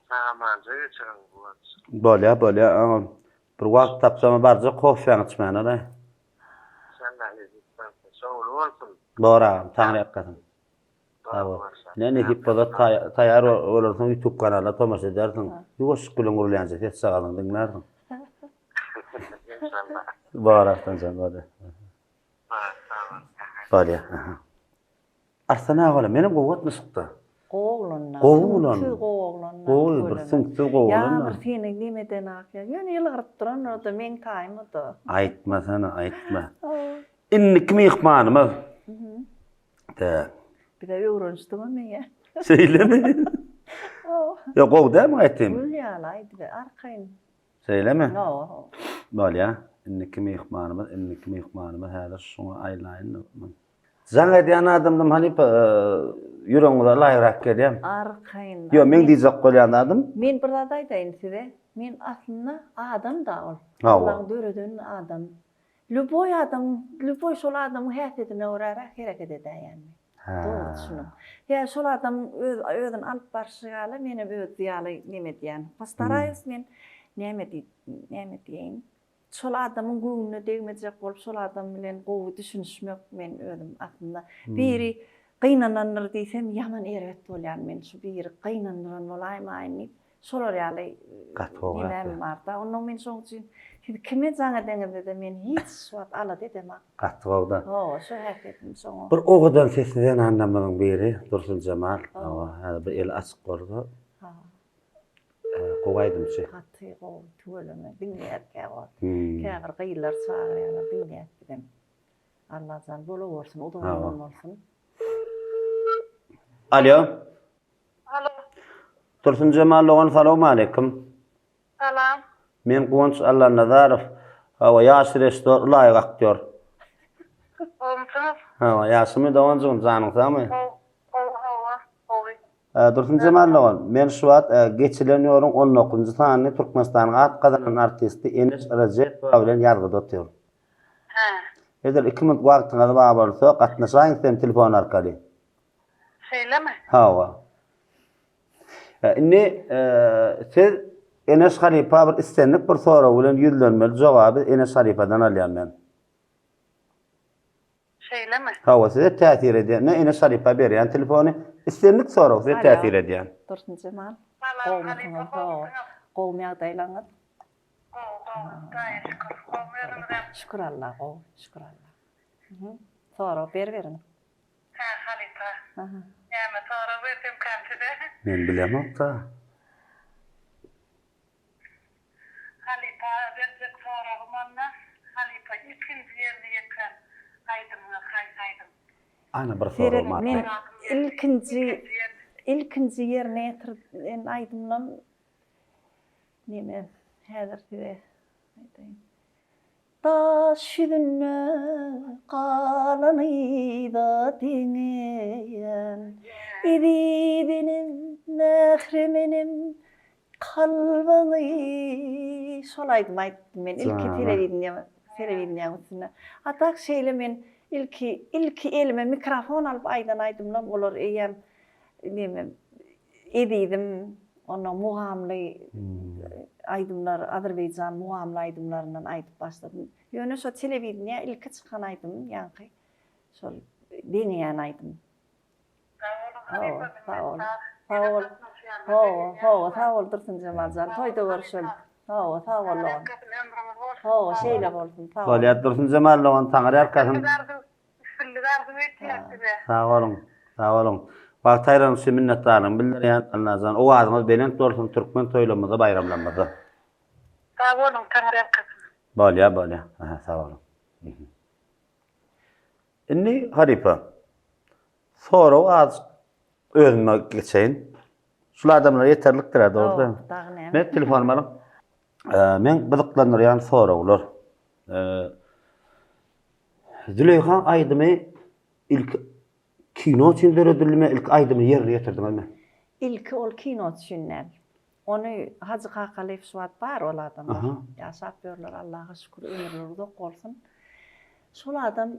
Sag-amanja geçiriň Guwanç. Bolýa, bolýa agam. Bir wagt tapsam barjak kofäňi içmäne-le. Enşalla nesip bolsa. Şowly bolsun. Bor agam, Taňry ýalkasyn. Sag bol. Ne nesip bolsa taýar bolarsyň YouTube kanala tomaşa edersiň. Ýuwaşlyk bilen gurulýança sesjagazyňy diňlärsiň. Enşalla. Bor Arslanjan bolýa. Bar sag bol. Bolýa. Arslan aga olam menem gowy gatnaşykda. Gowy oglan. Gowy oglan. Süňksüz gowy oglan. Gowy bir süňksüz gowy oglan. Ýa bir seni nemeden ak ýa. Ýöne ýylgyryp duran o-da meň taýym o-da. Aýtmasana aýtma. Indiki myhmanymyz. Tä. Bize öwrenişdigem meňe. Şeýlemi? Ýok, gowy dälmi aýtym? Gül ýaly aýdyber, arkaýyn. Şeýlemi? Hawa, hawa. Bolýa. Indiki myhmanymyz, indiki myhmanymyz häzir şuňa aýlaýyn. Jaň edýän adamdym halypa, ýüregiňize laýyrak gelýän. Arkaýyn. Ýok, meň diýjek bolýan zadym. Men bir zat aýdaýyn size. Men aslynda adam-da ol. Hawa. Allaň döreden adam. Lýuboý adamyň, lýuboý şol adamyň häsiýetine göräräk hereket edäýen men. Dogry düşüniň. Ýa şol adamyň öz özüni alyp barşy ýaly menem öz ýaly neme edýän. Postaraýus men näme diýip, näme diýeýin. Şol adamyň göwnüne degmejek bolup şol adam bilen gowy düşünişmek men özüm aslynda. Biri gynanandyr diýsem ýaman erbet bolýan men şu biri gynandyran bolaýmaýyn diýip. Şolar ýaly nemem barda. Onnoň men şoň üçin siz kime jaň edeňizde-de men hiç wagt alada edemok. Gaty gowda. Hawa, şo häsiýetim şoňa. Bir owadan sesli zenanlarymyzyň biri Dursunjemal. Hawa, häzir bir eli açyk bolsa. Hawa. Gowy aýdymçy. Gaty gowy, tüweleme, diňleýäs käwagt. Käbir gyzlar çagyrýarlar, diňleýäs bizem. Allajan bolawersin, uzak ömrüň bolsun. Alýo. Alo. Dursunjemal dogan salowmaleýkim. Salam. Men Guwanç Allanazarow. Hawa, ýaş režissýor, ylaýyk aktýor. Gowumsyňyz? Hawa, ýagşymy doganjygym, janyň sagmy? Gowy, gowy, hawa, gowy. Dursunjemal dogan, men şu wagt Geçilen ýoluň on dokuzynjy sanyny Türkmenistanyň at gazanan artisti Eneş Rejepowa bilen ýazgyda otyryn. Hä. Edil iki minut wagtyňyz bar bolsa, gatnaşaýyň sizem telefon arkaly. Şeýlemi? Hawa. Indi siz Eneş halypa bir islendik bir sorag bilen ýüzlenmeli jogaby Eneş halypadan alýan men. Şeýlemi? Hawa, size täsir edýän, ne Eneş halypa berýän telefony, islendik sorag size täsir edýän. Dursunjemal. Salam halypa, gowmysyňyz? Gowmy ýagdaýlaryňyz? Gowy, gowy, Hudaýa şükür. Gowmy özüňizem? Şükür Alla, gowy, şükür Alla. Sorag beriberiň. Hä, halypa. Näme sorag bersemkäm size? Men bilemok-da. Halypa, berjek soragym onda, halypa, ilkinji ýerine ýetiren aýdymyňyz haýsy aýdym? Ana bir sorag bar. Men ilkinji ilkinji ýerine ýetiren aýdymlam neme häzir size aýdaýyn. Daş ýüzünde galan yza deňeýän Eziz enem, mährem enem, Kalbyňy şol aýdymy aýtdym men ilki telewideniýe telewideniýäň üstünde. A tak şeýle men ilki ilki elime mikrofon alyp aýdan aýdymlam olar eýýäm neme Ezizim onda mugamly aýdymlar azerbaýjan mugamly aýdymlaryndan aýdyp başladym. Ýöne şo telewideniýä ilki çykan aýdymym ýaňky şol deňeýän aýdym. Hawa, sag bol. Sag bol. Hawa, hawa, sag bol Dursunjemal jan. Toýda görüşeli. Hawa, sag bol dogan. Hawa, şeýle bolsun. Sag bol. Bolýar Dursunjemal dogan, taňry ýalkasyn. Üstünlik arzuw edýän size. Sag boluň. Sag boluň. Wagt aýyranyňyz üçin minnetdarlygymy bildirýän. Allajan owazyňyz belent bolsun türkmen toýlarymyzda baýramlarymyzda. Sag boluň, taňry ýalkasyn. Bolýar, bolýar. Aha, sag boluň. Indi halypa, sorag azjyk özüme geçeýin. Şul adamlara ýeterlikdir-ä, dogry dälmi? Dagy näme? Men telefonymy alyň. Meň gyzyklandyrýan soraglar. Züleýha aýdymy ilki kino üçin döredildimi, ilki aýdymy ýerine ýetirdiňizmi? Ilki ol kino üçin däl. Ony Hajy Kakalyýew şu wagt bar ol adamlar. Ýaşap ýörler Allaha şükür ömürleri uzak bolsun. Şol adam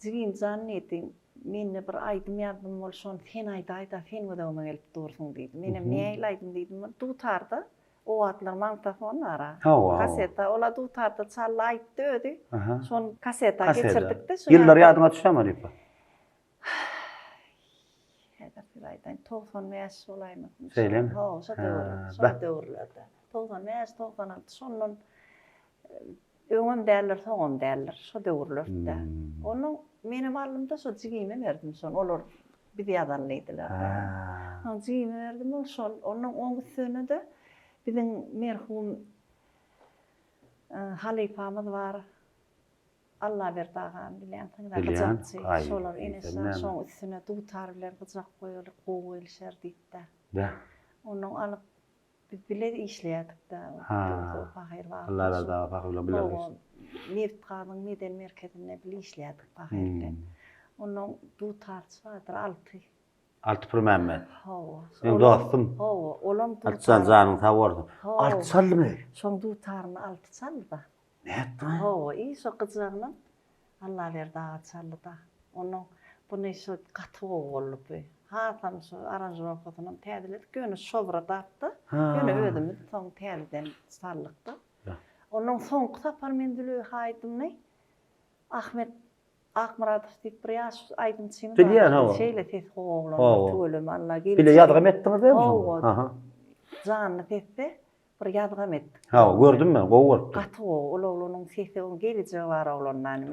jigimjan diýdi, mende bir aýdym ýazdym bol şony sen aýdaýda sen göz öňüme gelip dursuň diýdi. Menem nähili aýdym diýdim. Dutarda o wagtlar magnitofon bar-a. Kaseta ola dutarda çaldy aýtdy özi. Şony kaseta geçirdikde. Ýyllar ýadyňa düşýärmi halypa? Häzir size aýdaýyn, 95 bolaýmasyn. Şeýlemi? Hawa, şo döwür, şo döwürlerde. 95, 96 şondan öňem däldir, soňam däldir. Şo döwürlerde. Onuň menem aldym-da şo jigime berdim şony. Olar biz ýazan diýdiler. Ha. Jigime berdim ol şol. Onuň oň üstüne-de biziň merhum halypamyz bar. Allaberdi agany bilýänsiňiz-ä, gyjakçy. Şolar eneşan şoň üstüne dutar bilen gyjak goýaly, gowy gelişer diýip-de. Onnoň alyp, biz bile işleýärdik-dä. Pahyr wagty. Allaberdi aga pahyr bilen bile Hawa, nebit-gazyň medeni merkezinde bile işleýärdik pahyr bilen. Onnoň dutarçy bardyr, Alty. Alty Pürmämmet. Hawa. Meň dostum. Hawa, olam dutar. Altyjan janyň sag bolsun. Hawa. Alty çaldymy? Şoň dutaryny Alty çaldy-da. Nätdiň? Hawa, i şo gyjagynam Allaberdi aga çaldy-da. Onuň buny şo gaty gowy boldy bu. Hasam şo aranžirowkasynam täzeledik, ýöne şobra zatda, ýöne özümiz soň täzeden saldyk-da. Ondan soňky sapar men Züleýha aýdymyny Ahmet Akmyradow diýip bir ýaş aýdymçymyz bar. Bilýän, hawa. Şeýle sesi gowy oglanlar, tüweleme Alla Bile ýazgam etdiňiz dälmi şony? Hawa. Janly sesde Bir ýazgam etdik. Hawa, gördüm men, gowy bolupdyr. Gaty gowy, ol oglanyň sesi, oň gelejegi bar oglanda, men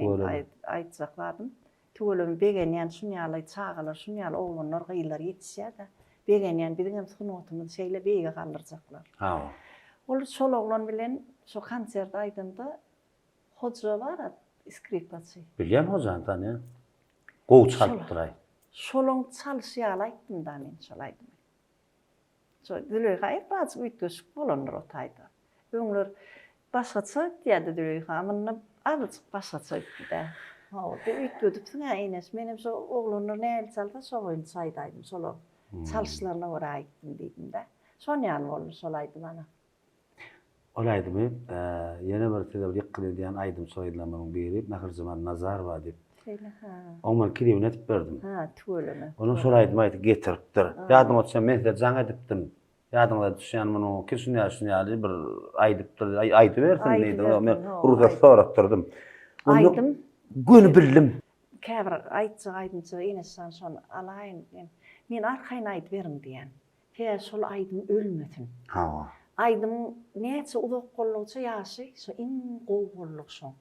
aýtjak zadym. Tüweleme begenýän şun ýaly çagalar, şun ýaly oglanlar, gyzlar ýetişýär-de. Begenýän, biziňem sungatymyzy şeýle beýige galdyrjaklar. Hawa. Ol şol oglan bilen şo konsert aýdanda Hoja bar-a, skripaçy. Bilýän Hojany tanýan. Gowy çalypdyr-aý. Şolaň çalşy ýaly aýtdym-da men şol aýdymy. Şo Züleýha birazjyk üýtgeşik bolandyr o taýda. Öňler başgaça aýtýardy Züleýha, munda azajyk başgaça aýtdy-da. Hawa, bir üýtgedipsiň-ä Eneş, menem şo oglanlar nähili çalsa şo boýunça aýdaýdym, şolar çalyşlaryna görä aýtdym diýdim-de. Şon ýaly boldy şol aýdym ana. Ol aýdymy ýene bir size bir ýykgyn edýän aýdymçy gyzlarymyzyň biri Mähirjemal Nazarowa diýip. Şeýle hä. Oň men klibini edip berdim. Hä, tüweleme. Onuň şol aýdymy aýdyp getiripdir. Ýadyňa düşýän men size jaň edipdim. Ýadyňyza düşýän munuň ki şun ýaly şun ýaly bir aýdypdyr, aýdybersin diýdim. Men rugsat soratdyrdym. Aýdym. Göni bildim. Käbir aýtjak aýdymçy Eneşjan şony alaýyn men. Men arkaýyn aýdyberiň diýýän. Sebäbi şol aýdym ölmesin. Hawa. Aýdymyň näçe uzak boldugyça ýaşy şo iň gowy boldugy şoň.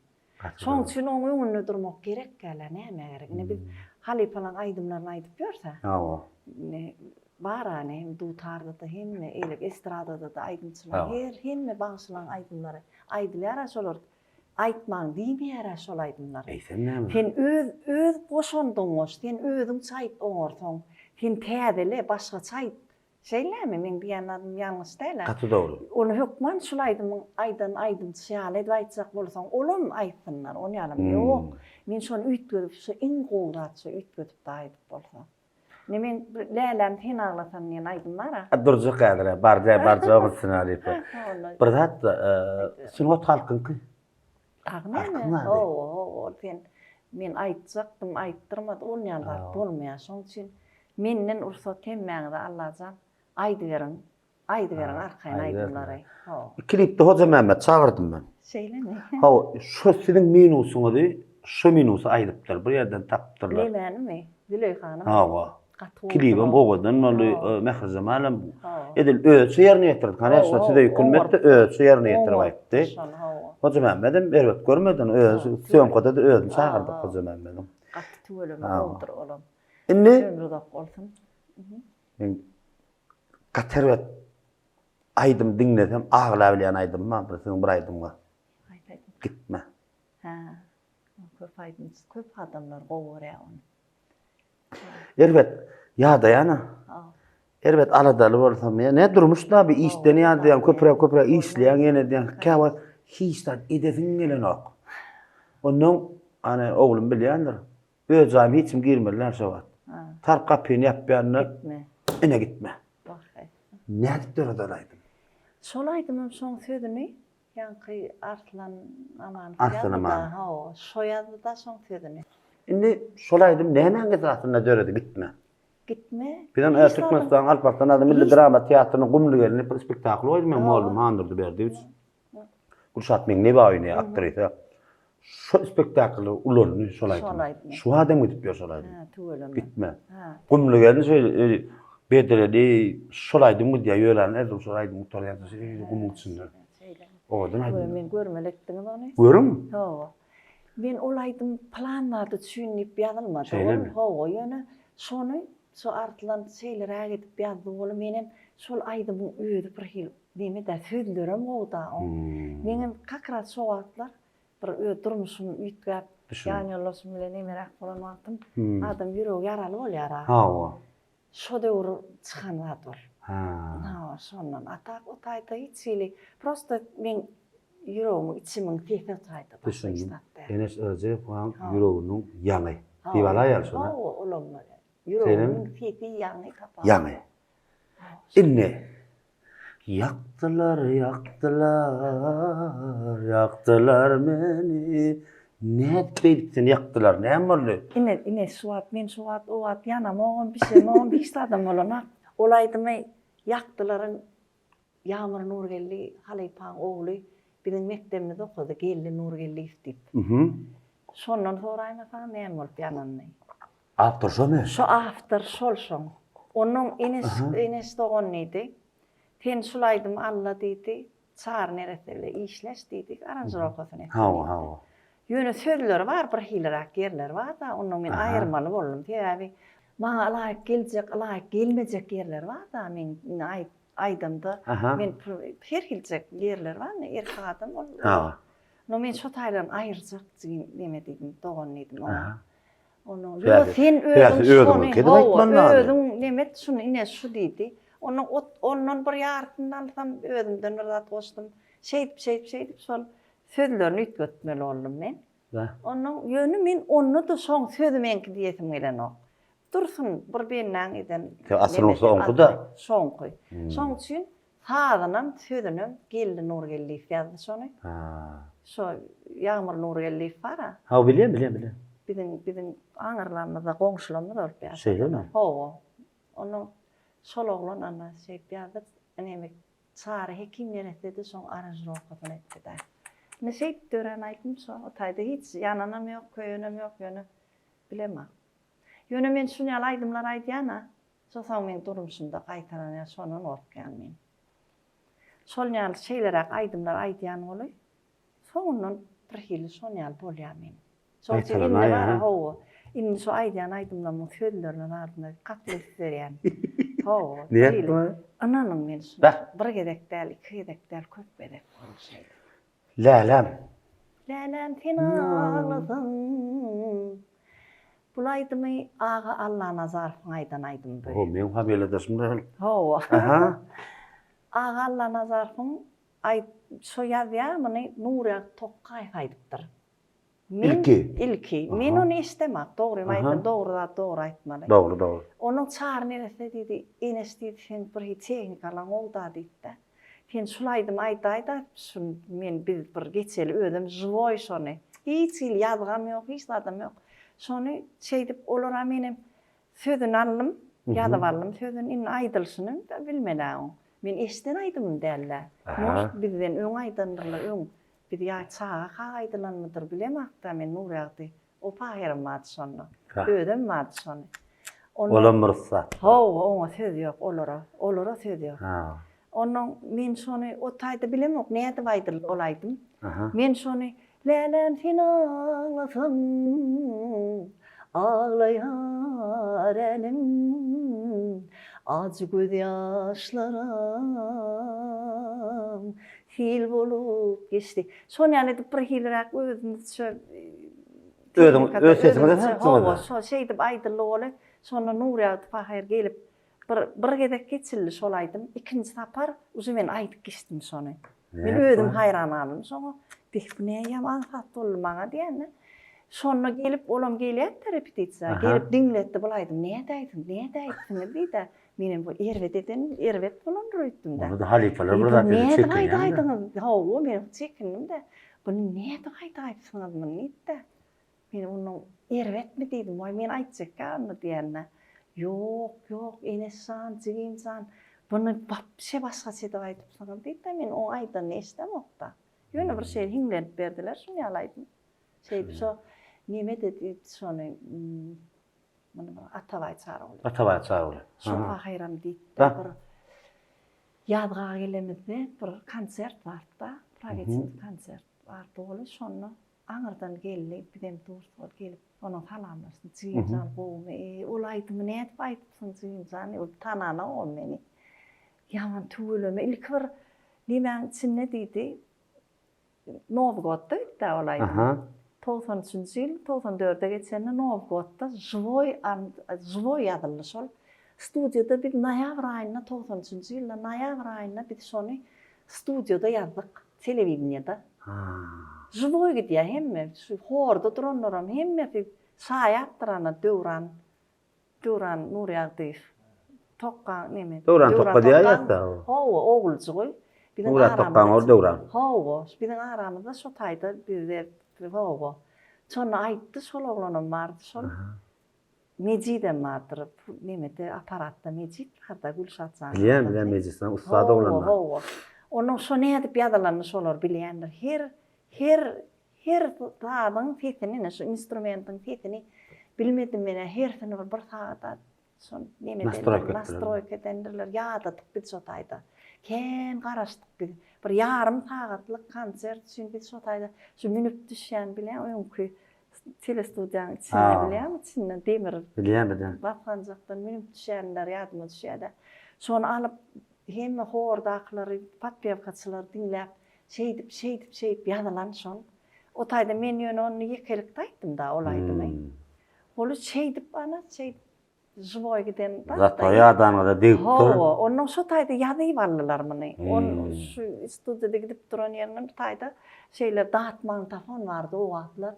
Şoň üçin oň öňünde durmak gerek dälä nämä gerek. Ine biz halypalaň aýdymlaryny aýdyp ýörse. Hawa. Ine bar-a ine hem dutarda-da hemme eýleki estradada-da aýdymçylar her hemme bagşylaň aýdymlary aýdylýar-a şolar. Aýtmaň diýmeýär-ä şol aýdymlary. Eýsem näme? Sen öz öz goşandyňy goş, sen özüňçe aýt oňarsaň. Sen täzele, başgaça aýt. Şeýlemi? Meň diýýän zadym ýalňyş däl-ä. Gaty dogry. Ony hökman şul aýdymyň aýdan aýdymçy ýaly edip aýtjak bolsaň, olam aýtsynlar, ony ýalam. Ýok. Men şony üýtgedip, şu iň gowy zat şu üýtgedip-de aýdyp bolsa. Indi meň Läläm sen aglasaň diýen aýdym bar-a. A durjak häzir-ä, barja, barjak üstüne halypa. Bir zat-da, sungat halkyňky. Dagy näme? Hawa, hawa, ol sen men aýtjakdym, aýtdyrmady, ol ýaly zat bolmaýar. Şonuň üçin menden rugsat hemmäňize Allajan aýdyberiň. Aýdyberiň arkaýyn aýdymlary. Hawa. Klipde Hojamämmet çagyrdym men. Şeýlemi? Hawa, şo siziň minusyňyzy, şo minusy aýdypdyr, bir ýerden tapypdyrlar. Nemänimi? Züleýhanymy? Hawa. Gaty gowy. Klibem owadan boldy, Mährijemalem edil özçe ýerine ýetirdi. Koneçno size ýükünmedi, özçe ýerine ýetirip aýtdy. Hojamämmedem erbet görmedi ony, özi sýomkada-da özüni çagyrdyk Hojamämmediň. Gaty tüweleme gowudyr olam. Indi Ömri uzak bolsun. Men gaty erbet aýdym diňlesem aglabilýän aýdymym bar bir siziň bir aýdym bar. Haýsy aýdym? Gitme. Hä. Köp aýdymçy, köp adamlar gowy görýär ony. Erbet ýadaýan-a. Erbet aladaly bolsam, ýa ne durmuş-da bir işden ýadaýaň, köpräk köpräk işleýäň, ýene edýäň. Käwagt hiç zat edesiň gelenok. Ondan ana oglum bilýändir. Öz jaýyma hiç kim girmeli däl şo wagt. Tarp gapyny ýapýan-da. Gitme. Ine gitme. Wah-eý. Nädip döredi ol aýdym? Şol aýdymam şoň sözüni ýaňky Arslan Amanow Arslan ýazdy-da, Amanow. hawa, şo ýazdy-da şoň sözüni. Indi şol aýdym nämäň esasynda döredi Gitme? Gitme. Biz ony Hiç zadyň- Türkmenistanyň Alparslan ady milli drama teatrynyň Gumly gelni bir spektakly goýdy meň mugallym Handurdy Berdiýewiç. Gülşat Meňliýewa oýnaýar aktrisa. Şo spektakly ulandy şol aýdymy. Şu adam gidip ýör şol aýdym. Hä, tüweleme. Gitme. Gumly gelin şeýle bedreli şol aýdym gidýär ýöräni edil şol aýdym gutarýar şeýle gumuň içinde. Şeýle. Owadan aýdym. Men görmeli etdiňiz ony. Görüň. Hawa. Men ol aýdym plan zady üçin diýip ýazylmady. Şeýlemi? Hawa, ýöne şony şo Arslan şeýleräk edip ýazdy weli menem şol aýdymyň özi bir hili Neme-dä, sözlerem gowy-da oň. Meňem kak raz şo wagtlar bir öz durmuşym üýtgäp, ýan ýoldaşym bilen nemeräk bolan wagtym adam ýüregi ýaraly bolýar-a. Hawa. Şo döwür çykan zat ol. Ha. Hawa, şondan. A tak o taýda hiç hili, prosta meň ýüregimiň, içimiň sesi o taýda, başga hiç zat däl. Eneş Öjeýewaň ýüreginiň ýaňy diýip alaýaly şony. Hawa, olam bolýar. Ýüregimiň sesi ýaňy tapar. Ýaňy. Indi Ýakdylar, ýakdylar, ýakdylar meni. Nädip beýdip seni ýakdylar, näme boldy? Ine, ine şu wagt, men şu wagt, o wagt ýanamogam, bişemogam, hiç zadam bolanok. Ol aýdymy Ýakdylaryň Ýagmyr Nurgeldi halypaň ogly biziň mekdebimizde okady, Geldi Nurgeldiýew diýip. Şondan soraýmasaň näme bolup ýananyny. Awtor şomy? Şo awtor şol şoň. Onuň Eneş Eneş dogan diýdi. Sen şul aýdymy alla diýdi. Çary neresse bile işleş diýdi. Aranžirowkasyny etsin Hawa, diýdi. hawa. Ýöne sözleri bar bir hiliräk ýerleri bar-da, ondan men aýyrmaly boldum. Sebäbi maňa ylaýyk geljek, ylaýyk gelmejek ýerleri bar-da, men indi aýt aýdamda men her hiljek ýerleri bar, indi erkek adam ol. Hawa. No men şo taýlaryny aýyrjak jigim neme diýdim, dogan diýdim oňa. Onuň, Ýok, sen özüň şony, hawa, özüň neme et, şuny ine şu diýdi. Ondan ot, ondan bir ýarysyny alsam, özümden bir zat goşdum. Şeýdip, şeýdip, şeýdip şol sözlerini üýtgetmeli boldum men. Ondan, ýöne men onda-da şoň sözi meňki diýesim gelenok. Dursun, bir bendäň eden Asyl bolsa oňky-da. Şoňky. Şoň üçin Sazynam, sözünem Geldi Nurgeldiýew ýazdy şony. Ha. Şo Ýagmyr Nurgeldiýew bar-a. Hawa, bilýän, bilýän, bilýän. Biziň, biziň aňyrlarymyzda goňşularymyz bolup ýaşadylar. Şeýlemi? Hawa. Onuň şol oglan ana şeýdip ýazdy. Neme Çary Hekim neresse-de şoň aranžirowkasyny etdi-dä. Ine şeýdip dörän aýdym şo. O taýda hiç ýananam ýok, köýenem ýok, ýöne bilemok. Ýöne men şuny ýaly aýdymlar aýdýan-a. Şo soň meň durmuşymda gaýtalanýar şondan gorkýan men. Şol ýaly şeýleräk aýdymlar aýdýan boly soňundan birhili şon ýaly bolýar men. Şoň üçin indi bar hawa indi şo aýdýan aýdymlarymyň sözlerine zadyna gaty üns berýän. Hawa. Nätdiňä? Ynanyň men şuna bir gezek däl iki gezek däl köp gezek boldy şeýle. Läläm. Läläm sen aglasaň. Bul aýdymy Aga Allanazarowyň aýdan aýdymy bu. Ho, meň familiýadaşym däl. Hawa. Aha. Aga Allanazarowyň aýt şo ýazýar muny Nurýagdy Tokgaýew aýdypdyr. Men Ilki. Ilki. Men ony eşidemok, dogrymy aýtsam, dogry zat dogry aýtmaly. Dogry, dogry. Onuň Çary neresse diýdi, Eneş diýdi, seň bir hili tehnikalaň gowy-da diýdi-de. Sen şul aýdymy aýdaý-da, şuny men biz bir geçeli, özem žiwoý şony. Hiç hili ýazgam ýok, hiç zadam ýok. Şony şeýdip olara menem sözüni aldym, ýazyp aldym sözüni, indi aýdylyşyny bilmel-ä oň. Men eşiden aýdymym däl-dä. Может, bizden öň aýdandyrlar, öň. Biz ýa çagakak aýdylanmydyr bilemakda men Nurýagdy o pahyram bardy şonda. Özem bardy şony. Olam bir ussat. Hawa oňa söz ýok olara. Olara söz ýok. Onnoň men şony o taýda bilemok nädip aýdyldy ol aýdym. Men şony Läläm sen aglasaň aglaýar älem ajy gözýaşlaram Sil bolup geçdi. Şon ýaly edip bir hiliräk özümizçe Özüň öz sesiňize tapdyňyz. Hawa, şo şeýdip aýdyldy oly. Şonda Nurýagdy pahyr gelip bir bir gezek geçildi şol aýdym. Ikinji sapar uje men aýdyp geçdim şony. Men özüm haýran galdym şoňa. Beh bu näýem aňsat boldy maňa diýende. Şonda gelip olam gelýärdi repetisiýa. Gelip diňletdi bul aýdym nädäýsiň, nädäýipsiňiz diýdi. Menem bu erbet eden, erbet bolandyr öýtdüm-dä. Onda-da halypalar bir zat diýse çekinýän. Nädip aýdaýdyňyz? Hawa, men çekindim-de. Buny nädip aýdaýypsyňyz muny diýip-de. Men onuň erbetmi diýdim. Waý, men aýtjakka onda diýende. Ýok, ýok, Enes jan, jigim jan, buny wapşe başgaça edip aýdypsyňyz diýdi-de, men oň aýdanyny eşidemok-da. Ýöne bir şeýle hiňlenip berdiler şuny ýaly aýdym. Şeýdip şo neme-de diýdi şony, Muny bir Atabaý Çaryguly. Atabaý Çaryguly. Şo pahyram diýipdir bir ýazga gelemizde bir konsert bardy-da, prawiçny konsert bardy ol şonda aňyrdan geldi, bizem durs ol gelip onuň salamlaşdy. Jigim jan gowumy? Eý, ol aýdymy nädip aýdypsyň jigim jan? Ol tananok ol meni. Ýaman tüweleme ilki bir nemäň içinde diýdi. Nowgodda gitdä ol aýdym. 93 üçünji ýyl, 94-e geçende Nowgodda žiwoý žiwoý ýazyldy şol. Studiýada biz noýabr aýynda 93 üçünji ýylda noýabr aýynda biz şony studiýada ýazdyk, telewideniýede. Žiwoý gidýär hemme, şu horda duranlaram hemmesi şaýatdyr ana Döwran Döwran Nurýagdyýew. Tokga neme? Döwran Tokga diýýäs-dä. Hawa, oguljygy. Biziň Nurat Tokgaň ogly Döwran. Hawa, biziň aramyzda şo taýda bizde hawa. Şonda aýtdy, şol oglanam bardy, şol Mejidem bardyr. Nemede apparatda Mejit barda, Gülşat jan. Bilýän, bilýän Mejit jan, ussat oglanlar. Hawa, hawa. Onuň şo nädip ýazylanyny şolar bilýändir. Her, her Her sazyň sesini ine şu instrumentiň sesini bilmedim menä hersini bir bir sagada şony neme edendirler nastroýka edendirler ýadadyk biz şo taýda kän garaşdyk biz bir ýarym sagatlyk konsert üçin biz şo taýda şu münüp düşýän bilýäň öňki telestudiýanyň içinde bilýäňmi içinde demir bilýän bilýän basganjakdan münüp düşýänler ýadyma düşýädä şony alyp hemme hordakylary podpewkaçylary diňläp Şeýdip, şeýdip, şeýdip ýazylan şol. O taýda men ýöne ony ýekelikde aýtdym-da ol aýdymy. Ol şeýdip ana, şeýdip žiwoý giden zat-da. Zatda ýadanyňyza degipdir. Hawa, onnoň şo taýda ýazyp aldylar muny. Ol şu studiýada gidip duran ýerinden bir taýda şeýle dat magnitofon bardy o wagtlar.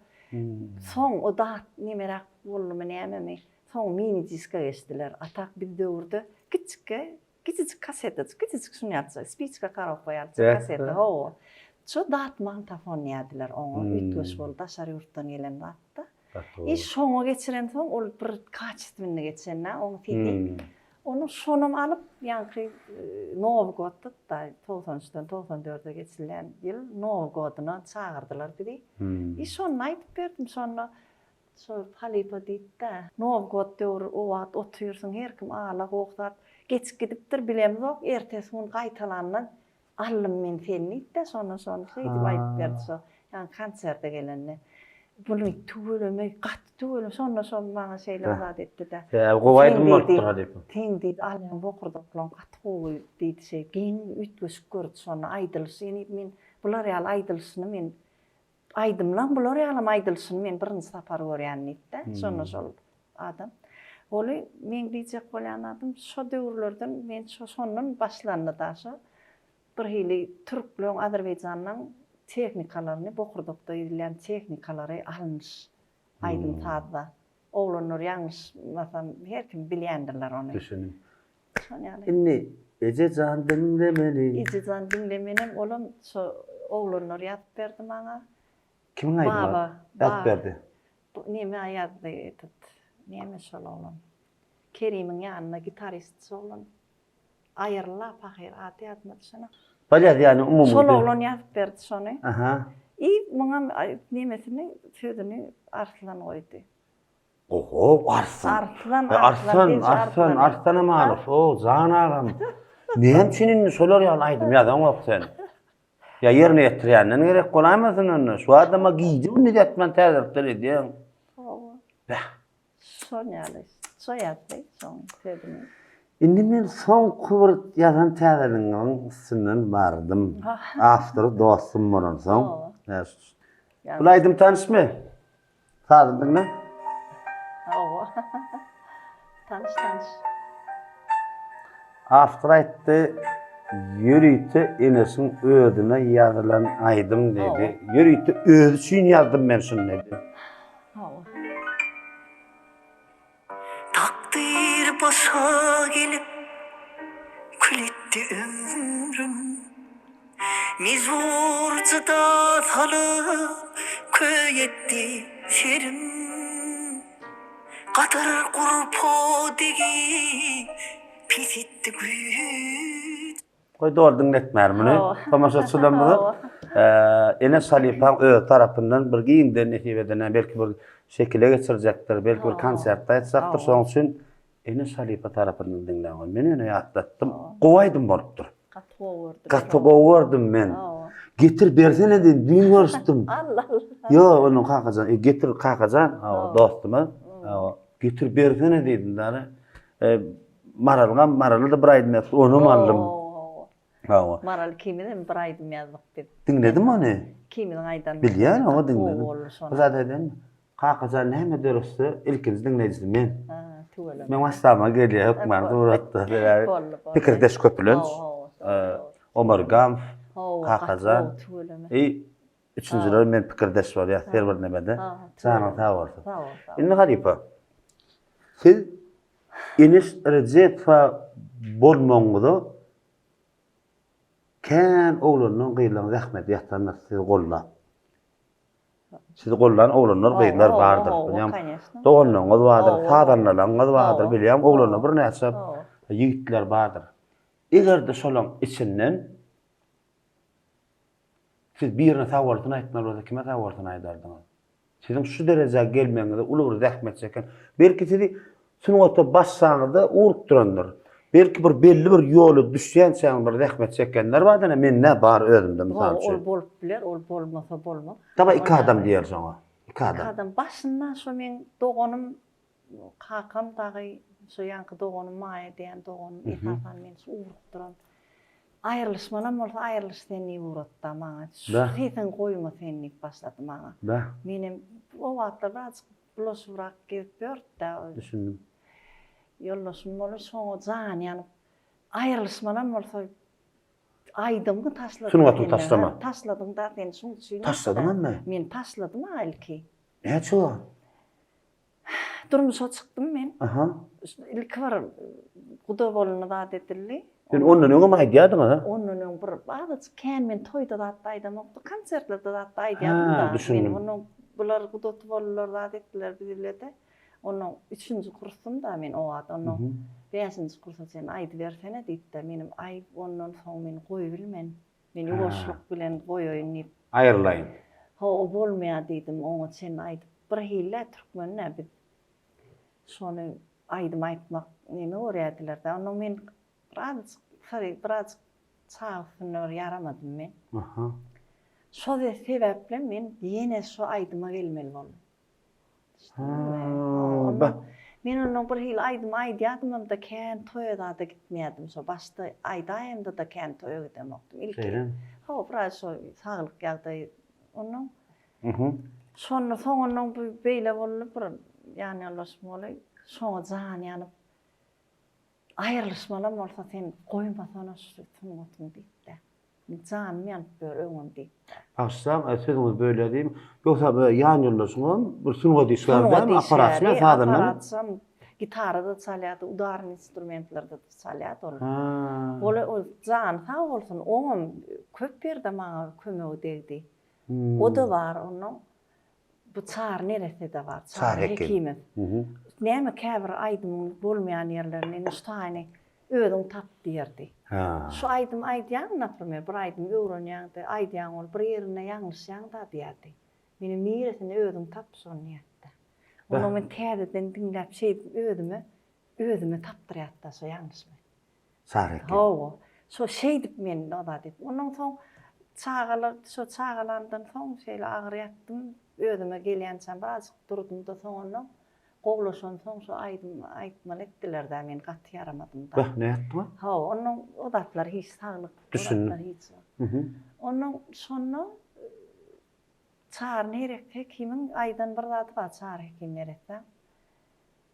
Soň o dat nemeräk boldumy nämemi, soň mini diska geçdiler. A tak biz döwürde kiçjikge Kiçijik kasetajyk, kiçijik şuny ýalyja, spiçka korobka ýalyja kaseta, hawa. Şo dat magnitofon diýerdiler oňa, üýtgeşik ol daşary ýurtdan gelen zatda. I şoňa geçirensoň ol bir kaçestwinni geçen-dä oň sesi. Onuň şonam alyp, ýaňky Nowy godda-da, 93-den 94-e geçilýän ýyl Nowy godyna çagyrdylar bizi. I şonda aýdyp berdim, şonda Şol halypa diýipdä, Nowgod döwri o wagt otyrsyň her kim ala goh zat geçip gidipdir bilemzok ertesi gün gaýtalandan aldym men seni diýipdä şonda şony şeýdip aýdyp berdi şo ýaňy konserte gelende buny tüweleme gaty tüweleme şonda şo maňa şeýle bir zat etdidä. Sebäbi gowy aýdym bolupdyr halypa. Seň diýdi alýan bokurdaklaň gaty gowy diýdi şeý geň üýtgeşik gördi şonda aýdylyşy ýene men bular ýaly aýdylyşyny men. Aýdymlaň bular ýalam aýdylyşyny men birinji sapar görýän diýipdi. Şonda şol adam. Oly meň diýjek bolýan zadym şo döwürlerden men şo şondan başlandy da şo bir hili türkleň azerbaýjanlaň tehnikalaryny bokurdakda edilýän tehnikalary alnyş aýdym sazda. Oglanlar ýalňyşmasam her kim bilýändirler ony. Düşündim. Şon ýaly. Indi Eje jan diňle meni. Eje jan diňle menem olam şo oglanlar ýazyp berdi maňa. Kimiň aýdymy? Baba. Ýazyp berdi. Bu neme ýazdy etet. Neme şol oglan. Kerimiň ýanynda gitarist oglan. Aýyrla pahyr ady ýadyma düşenok. Bolýar ýani umumy. Şol oglan ýazyp berdi şony. Aha. I muňam nemesini sözüni Arslan goýdy. Oho Arslan. Arslan Arslan Arslan Arslan Amanow. O jan agam. Näme üçin indi şolar ýaly aýdym ýazaňok sen? Ýa ýerine ýetirýänden gerek bolaýmasyn onda? Şu adama gije gündiz ýatman täzelikler edýäň. Hawa. Bäh. Şol ýaly. Şo ýazdy şoň sözüni. Indi men soňky bir ýazan täzeligiňiň üstünden bardym. Awtory dostum bolansoň. Bul aýdym tanyşmy? Sazyny diňle. Hawa. Tanyş tanyş. Awtor aýtdy, ýörite Eneşiň özüne ýazylan aýdym diýdi. Ýörite özi üçin ýazdym men şuny diýdi. Hawa. Takdyr başa gelip, kül etdi ömrüm. Mejbur jyda salyp, köý etdi serim. Gadyr gurpa degip, pes etdi güýç. Goý doly diňletmäli muny tomaşaçylarymyza. Eneş halypaň özi tarapyndan bir giňden nesip edene belki bir şekile geçirjekdir, belki bir konsertde aýtjakdyr. Şonuň üçin Eneş halypa tarapyndan diňläň. Men ýöne ýatlatdym. Gowy aýdym bolupdyr. Gaty gowy gördüm. Gaty gowy gördüm men. Getir bersene diýdim, düýn görüşdim. Allah Allah. Ýok, onuň Kakajan, e, getir Kakajan, dostuma. Getir bersene diýdim däne. Maralyňam, Maraly-da bir aýdym ýazdy, onam aldym. Hawa. Maral ikimizem bir aýdym ýazdyk biz. Diňledim ony. Ikimiziň aýdanymyz. Bilýän, oňa diňledim. Bir zat aýdaýynmy? Kakajan näme döretse, ilkinji diňleýjisi men. Tüweleme. Meň maşgalama gelýär hökman suratda. Sebäbi pikirdeş köplenç. Omar Gamf, Kakajan. I üçünjiler men pikirdeş bolýas her bir nemede. Janyň sag bolsun. Indi halypa, siz Eneş Rejepowa bolmagyňyza kän oglanlaň gyzlaň zähmeti ýatandyr sizi gollap. Sizi gollan oglanlar gyzlar bardyr. Bilýän doganlaryňyz bardyr, sazandalaryňyz bardyr, bilýän oglanlar birnäçe ýigitler bardyr. Eger-de şolaň içinden siz birine sag bolsun aýtmaly bolsa kime sag bolsun aýdardyňyz? Siziň şu derejä gelmegiňize uly bir zähmet çeken, belki sizi sungata başlaňyzda urupdyrandyr. Belki bir belli bir ýola düşýänçäňiz bir zähmet çekenler bardyr, ine mende bar özümde mysal üçin. Ol bolup biler, ol bolmasa bolmaz. Dawaý iki adam diýeli şoňa. Iki adam. Iki adam. Başynda şo meň doganym, kakam dagy, şo ýaňky doganym Maýa diýen doganym esasan meni şu ugrukdyran. Aýrylyşmalam bolsa aýrylyş sen diýip ugratda maňa. Şu sesiňi goýma sen diýip başlady maňa. Menem o wagtlar birazjyk bulaşybrak gezip ýörüt-dä. Düşündim. Ýoldaşym boldy, şoňa jany ýanyp, aýrylyşmalam bolsa aýdymyňy taşladyň. Sungatyňy taşlama. Taşladyň-da sen şuň üçin. Taşladyňam-my? Men taşladym-a ilki. Näçe wagt? Durmuşa çykdym men. Aha. Ilki bir guda bolundy zat edildi. Sen ondan öňem aýdýardyň-a? Ondan öň bir azajyk kän men toýda zatda aýdamokdy, konsertlerde zatda aýdýardym-da. Hä, düşündim. Men ondan bular gudaty boldular zat etdiler biz ile-de. Ondan üçünji kursdum-da men o wagt. Ondan bäşinji kursa çenli aýdybersene diýip-de, menem aý ondan soň men goýubilmen. Men ýuwaşlyk bilen goýaýyn diýip. Aýrylaýyn. Hawa, bolmaýar diýdim, oňa çenli aýdyp. Birhili-ä türkmen-dä biz. Şony aýdym aýtmak neme görýärdiler-dä. Onnoň men birazajyk syry, birazajyk çaga üstünde bir ýaramadym men. Aha. Şo sebäplem men ýene şo aýdyma gelmeli boldum. Men ondan bir hili aýdym aýdýardymam-da kän toýa zada gitmeýärdim. Şo başda aýdaýamda-da kän toýa gidemokdym. Ilki. Şeýlemi? Hawa, biraz şo saglyk ýagdaýy ondan. Şonda soňundan bu beýle boldy bir ýan ýoldaşym boldy. Şoňa jany ýanyp aýrylyşmalam bolsa sen goýmasana şu sungatyňy diýipdi. Janym ýanyp ýör öňem diýipdi. Bagyşlaň, sözüňizi bölýär diýim. Ýogsa bu ýan ýoldaşyňam bir sungat işgäri dälmi? Apparatçy ýa sazanda? Apparatçam, gitarada çalýardy, udarnyý instrumentlerde-de çalýardy ol. Ol ol jany sag bolsun, oňam köp ýerde maňa kömegi degdi. O-da bar onuň. Bu Çary neresse-de bar. Çary Hekimow. Näme käbir aýdymyň bolmaýan ýerlerini indi şu taýyny özüň tap diýerdi. Şu aýdymy aýdýaň, naprimer, bir aýdymy öwrenýäň-de, aýdýaň ol bir ýerinde ýalňyşýaň-da diýerdi. Menem niresini özüň tap şony diýerdi. Ondan men täzeden diňläp şeýdip özüme özüme tapdyrýardy-da şo ýalňyşymy. Sary eken. Hawa. Şo şeýdip men o zat etdim. Ondan soň çagalar şo çagalamdan soň şeýle agyr ýatdym. Özüme gelýänçäm birazjyk durdum-da soň ondan gowulaşansoň şo aýdym aýtmaly etdiler-dä men gaty ýaramadym-da. Beh, nätdiňiz? Hawa, ondan o zatlar hiç saglyk, o Düşündim. zatlar hiç. Ondan şonda Çary Neresse hekimiň aýdan bir zady bar, Çary hekim Neresse.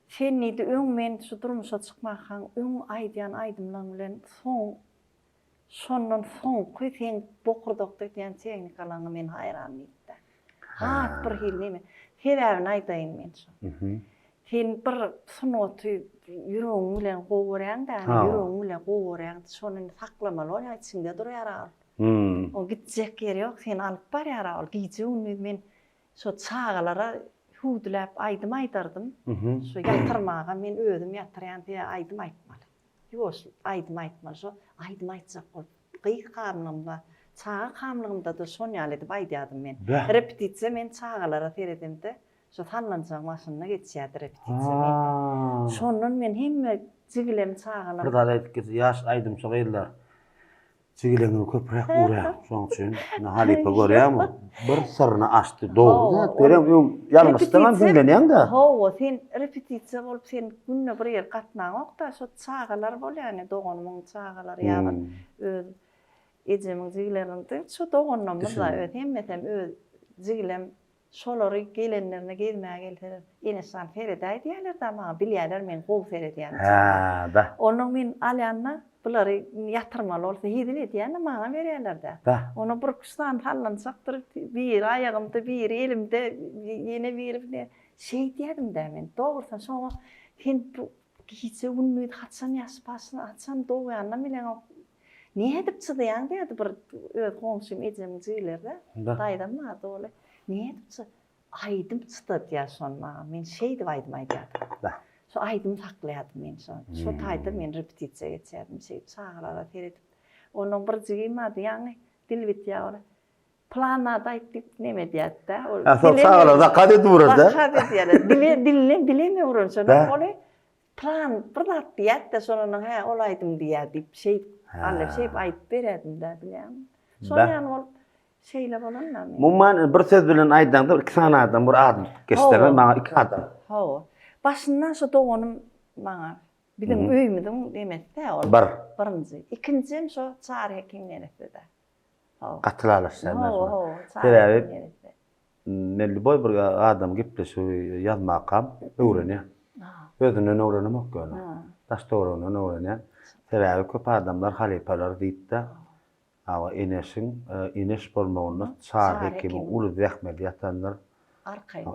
Sen diýdi, öň men şu durmuşa çykmakaň öň aýdýan aýdymlaň bilen soň şondan soňky seň bokurdakda edýän tehnikalaňa men haýran diýipdi. Has bir hili neme. Sebäbini aýdaýyn men şo. Sen bir sungaty ýüregiň bilen gowy görýäň-dä, ýüregiň bilen gowy görýäň, şony indi saklamaly bolýar, içiňde durýar-a ol. Oň gitjek ýeri ýok, seni alyp barýar-a ol. Gije-gündiz men Şo çagalara hüwdüläp aýdym aýdardym. Şo ýatyrmaga men özüm ýatyrýan diýä aýdym aýtmaly. Ýuwaş aýdym aýtmaly. Şo aýdym aýtjak bolup gyz kamlygymda, çaga kamlygymda-da şon ýaly edip aýdýardym men. Repetisiýa men çagalara seredemde şo sallançagyň başynda geçýärdi repetisiýa mende. Şondan men hemme jigilem çagalam. Bir zat aýdyp geçeýin, ýaş aýdymçy gyzlar. Jigileňňi köpräk urýar. Şoň üçin ine halypa görýäňmi? Bir syryny açdy. Dogry zat görýäň, öň ýalňyşsaňam diňlenýäň-dä. Hawa, sen repetisiýa bolup sen günde bir ýere gatnaňok-da, şo çagalar bolýar ine doganymyň çagalary ýa bir öz ejemiň jigileriniň, şo doganlarymyz-da öz hemmesem öz jigilem Şolary gelenlerine gezmäge gelseler, Eneşjan seredäý diýýärler-dä maňa, bilýärler meň gowy seredýänimi çaga. Hä, beh. Onnoň men alýanda, bulary ýatyrmaly bolsa hezil edýän-de maňa berýärler-dä. Beh. Onda birküç sany sallançakdyr, biri aýagymda, biri elimde, ýene biri bile. Şeýdýärdim-dä men. Dogrusy şoňa sen bu gije-gündiz haçan ýaşyp, haçan dogýanynam bileňok. Nädip çydaýaň diýerdi bir öz goňşym ejemiň jigileri-de, daýzam bardy oly. Nädip çy, aýdym çydadýar şony maňa. Men şeýdip aýdym aýdýardym. Şo aýdym saklaýardym men şo. Şo taýda men repetisiýa geçýärdim şeýdip çagalara seredip. Onuň bir jigim bardy ýaňy dil bitýär ol. Pylan zady aýt diýip neme edýärdi-dä. Ol Ha, şol çagalar zakaz edip ugrardy. Zakaz edýärler. Dile, dilden dilem öwrenşenok oly. Pylan bir zat diýýärdi-de, şondan hä, ol aýdym diýýär diýip, şeýdip, Alla şeýdip aýdyp bererdim-dä, bilýäňmi? Şol ýaly bolup, şeýle bolan-da men. Umuman, bir söz bilen aýdaňda, iki sany adam bir adyny tutup geçseňiz, maňa iki adam. Hawa. Başyndan şo doganym maňa, biziň öýümiziň nemesi-dä ol. Bir. Birinji. Ikinjiem şo Çary Hekim neresse-dä. Hawa. Gaty ylalaşýan men Hawa, şoňa. hawa, Çary Sebäbi Hekim neresse. Men lýuboý bir adam gepleşigi ýazmakam öwrenýän. Özünden öwrenemok ýöne. Daş-töwereginden öwrenýän. Sebäbi köp adamlar halypalar diýip-de, hawa, Eneşiň Eneş bolmagynda Çary hekimiň uly zähmeti ýatandyr.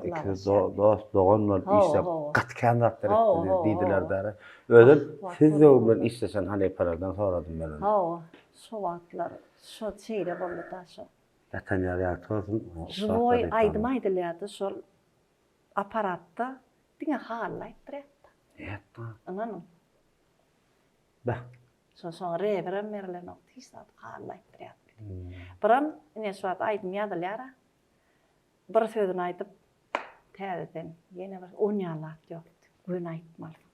Ikisi dost, dogan bolup işläp, gaty kän zatlar etdi diýdiler-de. Özem siz döwür bilen işleşen halypalardan soradym men ony. Hawa, şo wagtlar şo şeýle boldy-da şo. Ýatan ýeri ýagty bolsun. Žiwoý aýdym aýdylýardy şol aparatda diňe Hally aýtdyrýardy. Nätdi? Ynanyň. Beh. Şo şoňa rewerem berilenokdy hiç zat Hally aýtdyrýardy. Biram ine şu wagt aýdym ýazylýara. Bir sözüni aýdyp täzeden ýene bir on ýaly zat ýokdy. Göni aýtmalysyň.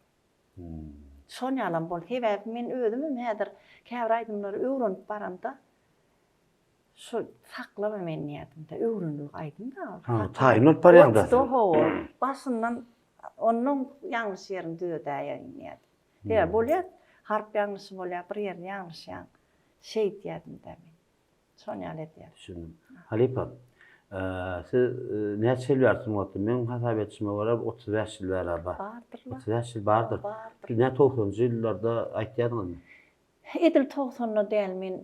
Şon ýalam boldy. Sebäbi men özümem häzir käbir aýdymlary öwrenip baramda Şu saklama men diýýärdim-de, öwrenilgi aýdym-da ol. Ha, taýyn bolup barýaň-da sen. Hawa, başyndan ondan ýalňyş ýerini düzedäýerin diýýärdim. Sebäbi bolýar, harp ýalňyşy bolýar, bir ýerini ýalňyşýaň. Şeýdýärdim-de men. Şon ýaly edýärdim. Düşündim. Halypa, Siz näçe ýyl bäri sungatda? Meň hasap edişime görä 35 ýyl bäri bar. Bardyr. 35 ýyl bardyr. Bardyr. Siz nä 90-njy ýyllarda aýtýardyňyzmy? Edil togsanda däl men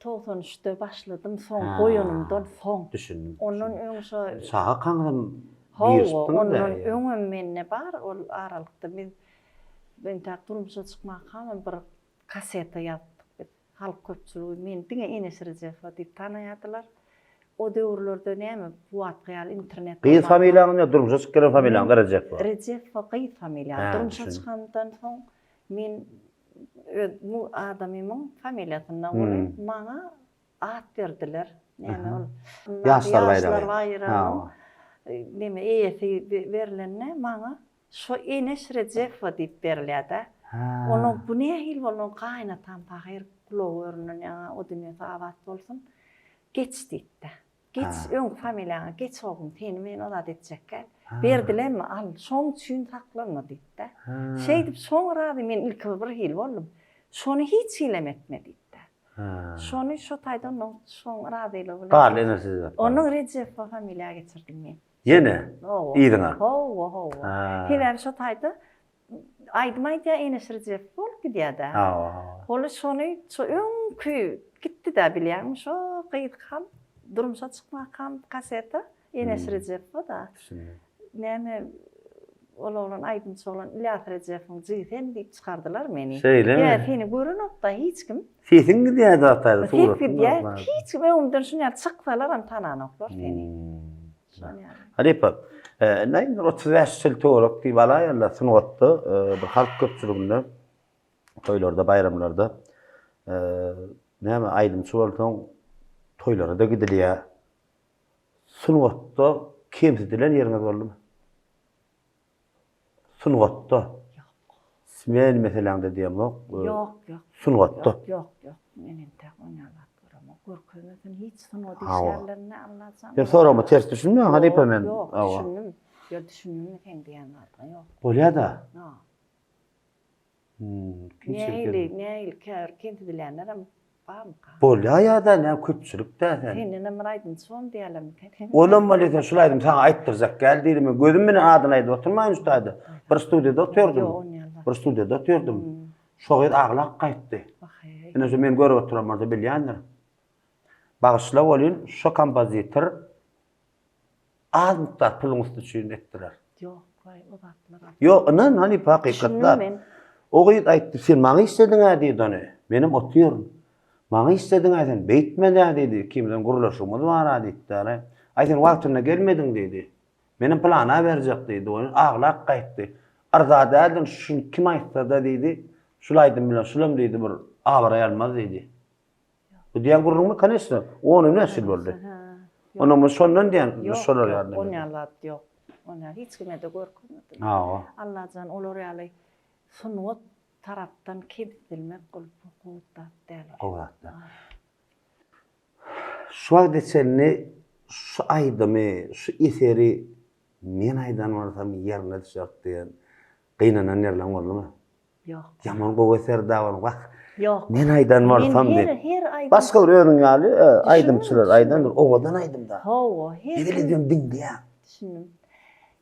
93-de başladym soň goýanymdan soň. Düşündim. Ondan öň şo Çaga kaňyzam girişipdiňiz-dä. Hawa, ondan öňem mende bar ol aralykda biz entäk durmuşa çykmakamam bir kaseta ýazypdyk biz. Halk köpçüligi meni diňe Eneş Rejepowa diýip tanaýardylar. O döwürlerde näme bu wagtky ýaly internet Gyz familiýaňyz ýa durmuşa çykyp gelen familiýaňyz Rejepowa? Rejepowa gyz familiýam. Durmuşa çykandan soň men öz bu adamymyň familiýasynda bolup maňa at berdiler. Näme ol? Ýaşlar baýragy. Ýaşlar baýragynyň neme eýesi berlende maňa Şo Eneş Rejepowa diýip berilýär-dä. Onuň bu nähili boldy, onuň gaýynatam pahyr gulagy göründen ýaňa o dünýesi abat bolsun. Geç diýipdi. Geç, öňki familiýaňa geç oglum, seni men o zat etjekgäl. Berdilermi, al, şoň üçin saklanma diýipdi. Şeýdip şoň razy men ilki bir hili boldum. Şony hiç hilem etme diýipdi. Şony şo taýdan onuň şoň razylygy bilen. Garly Eneş Rejepowa. Onuň Rejepowa familiýa geçirdim men. Ýene? Hawa. Yzyňa? Hawa, hawa. Sebäbi şo taýda aýdym aýdýar Eneş Rejepow bolup gidýär-dä. Hawa, hawa. Ol şony şo öňki gitdi-dä bilýäňmi şo gyzkam durmuşa çykmakam kaseta Eneş Rejepowa-da. Düşündim. Näme ol oglan aýdymçy oglan Ylýas Rejepowyň jigisi hem diýip çykardylar meni. Şeýlemi? Ýa seni görenok-da hiç kim. Sesiň gidýär-de taýda Ses suratyň gidýär. Hiç kim öňümden şuny ýaly çyksalaram tananoklar seni. Halypa, indi indi 35 ýyl töwerek diýip alaýaly sungatda, bir halk köpçüliginde, toýlarda, baýramlarda näme aýdymçy bolsaň toýlara-da gidilýär. Sungatda kemsidilen ýeriňiz boldumy? Sungatda. Ýok. Smen meseläňde diýemok. Ýok, ýok. Sungatda. Ýok, ýok. Men entäk onýa zat göremok. Görkezmesin hiç sungat işgärlerine Allajan. Sen soragyma ters düşünmäň halypa men. Ýok, düşündim. Ýok, düşündim seň diýen zadyňa ýok. Bolýa-da. Ýok. Nähili, nähili käbir kemsidilýänlerem barmyka? Bolýa ýa-da näme köpçülik-dä sen. Sendenem bir aýdymçy bol diýýärlermi? Olam bolýa sen şul aýdymy saňa aýtdyrjak gel diýdim. Men gözüm bilen adyny aýdyp oturmaýyn şu taýda. Bir studiýada otyrdym. Bir studiýada otyrdym. Şo gyz aglap gaýtdy. Ine şu meni görüp oturan bolsa bilýändir. Bagyşla welin şo kompozitor Az mukdar puluň üsti üçin etdiler. Ýok, waý, o zatlar. Ýok, ynan, halypa, hakykat zat. O gyz aýtdy, sen maňa işlediň-ä diýdi ony. Menem otyryn. Maňa işlediň-ä sen, beýtme-dä diýdi, ikimizem gürleşigimiz bar-a diýdi. Aý, sen wagtynda gelmediň diýdi. Menem plana berjek diýdi. Ony aglap gaýtdy. Yrza däldim, şuny kim aýtsa-da diýdi, şul aýdym bilen şulam diýdi, bir abraý almaz diýdi. Bu diýen gürrüňmi koneçno ony näçe ýyl boldy. Ondan bu şondan diýen şolar ýaly. Ýok, onýan zat ýok. Onýan hiç kime-de görkezmedim. Hawa. Allajan olar ýaly sungat tarapdan kemsidilmek ol bu gowy zat däl. Gowy zat däl. Şu wagta çenli şu aýdymy, şu eseri men aýdan bolsam ýerine düşerdi diýen gynanan ýerleň boldumy? Ýok. Ýaman gowy eser da ol wah. Ýok. Men aýdan bolsam Men her diýip. her aýdym Başga bir özüň ýaly e, aýdymçylar aýdandyr, owadan aýdym-da. Hawa, her Hezil edibem diňleýäň. Düşündim.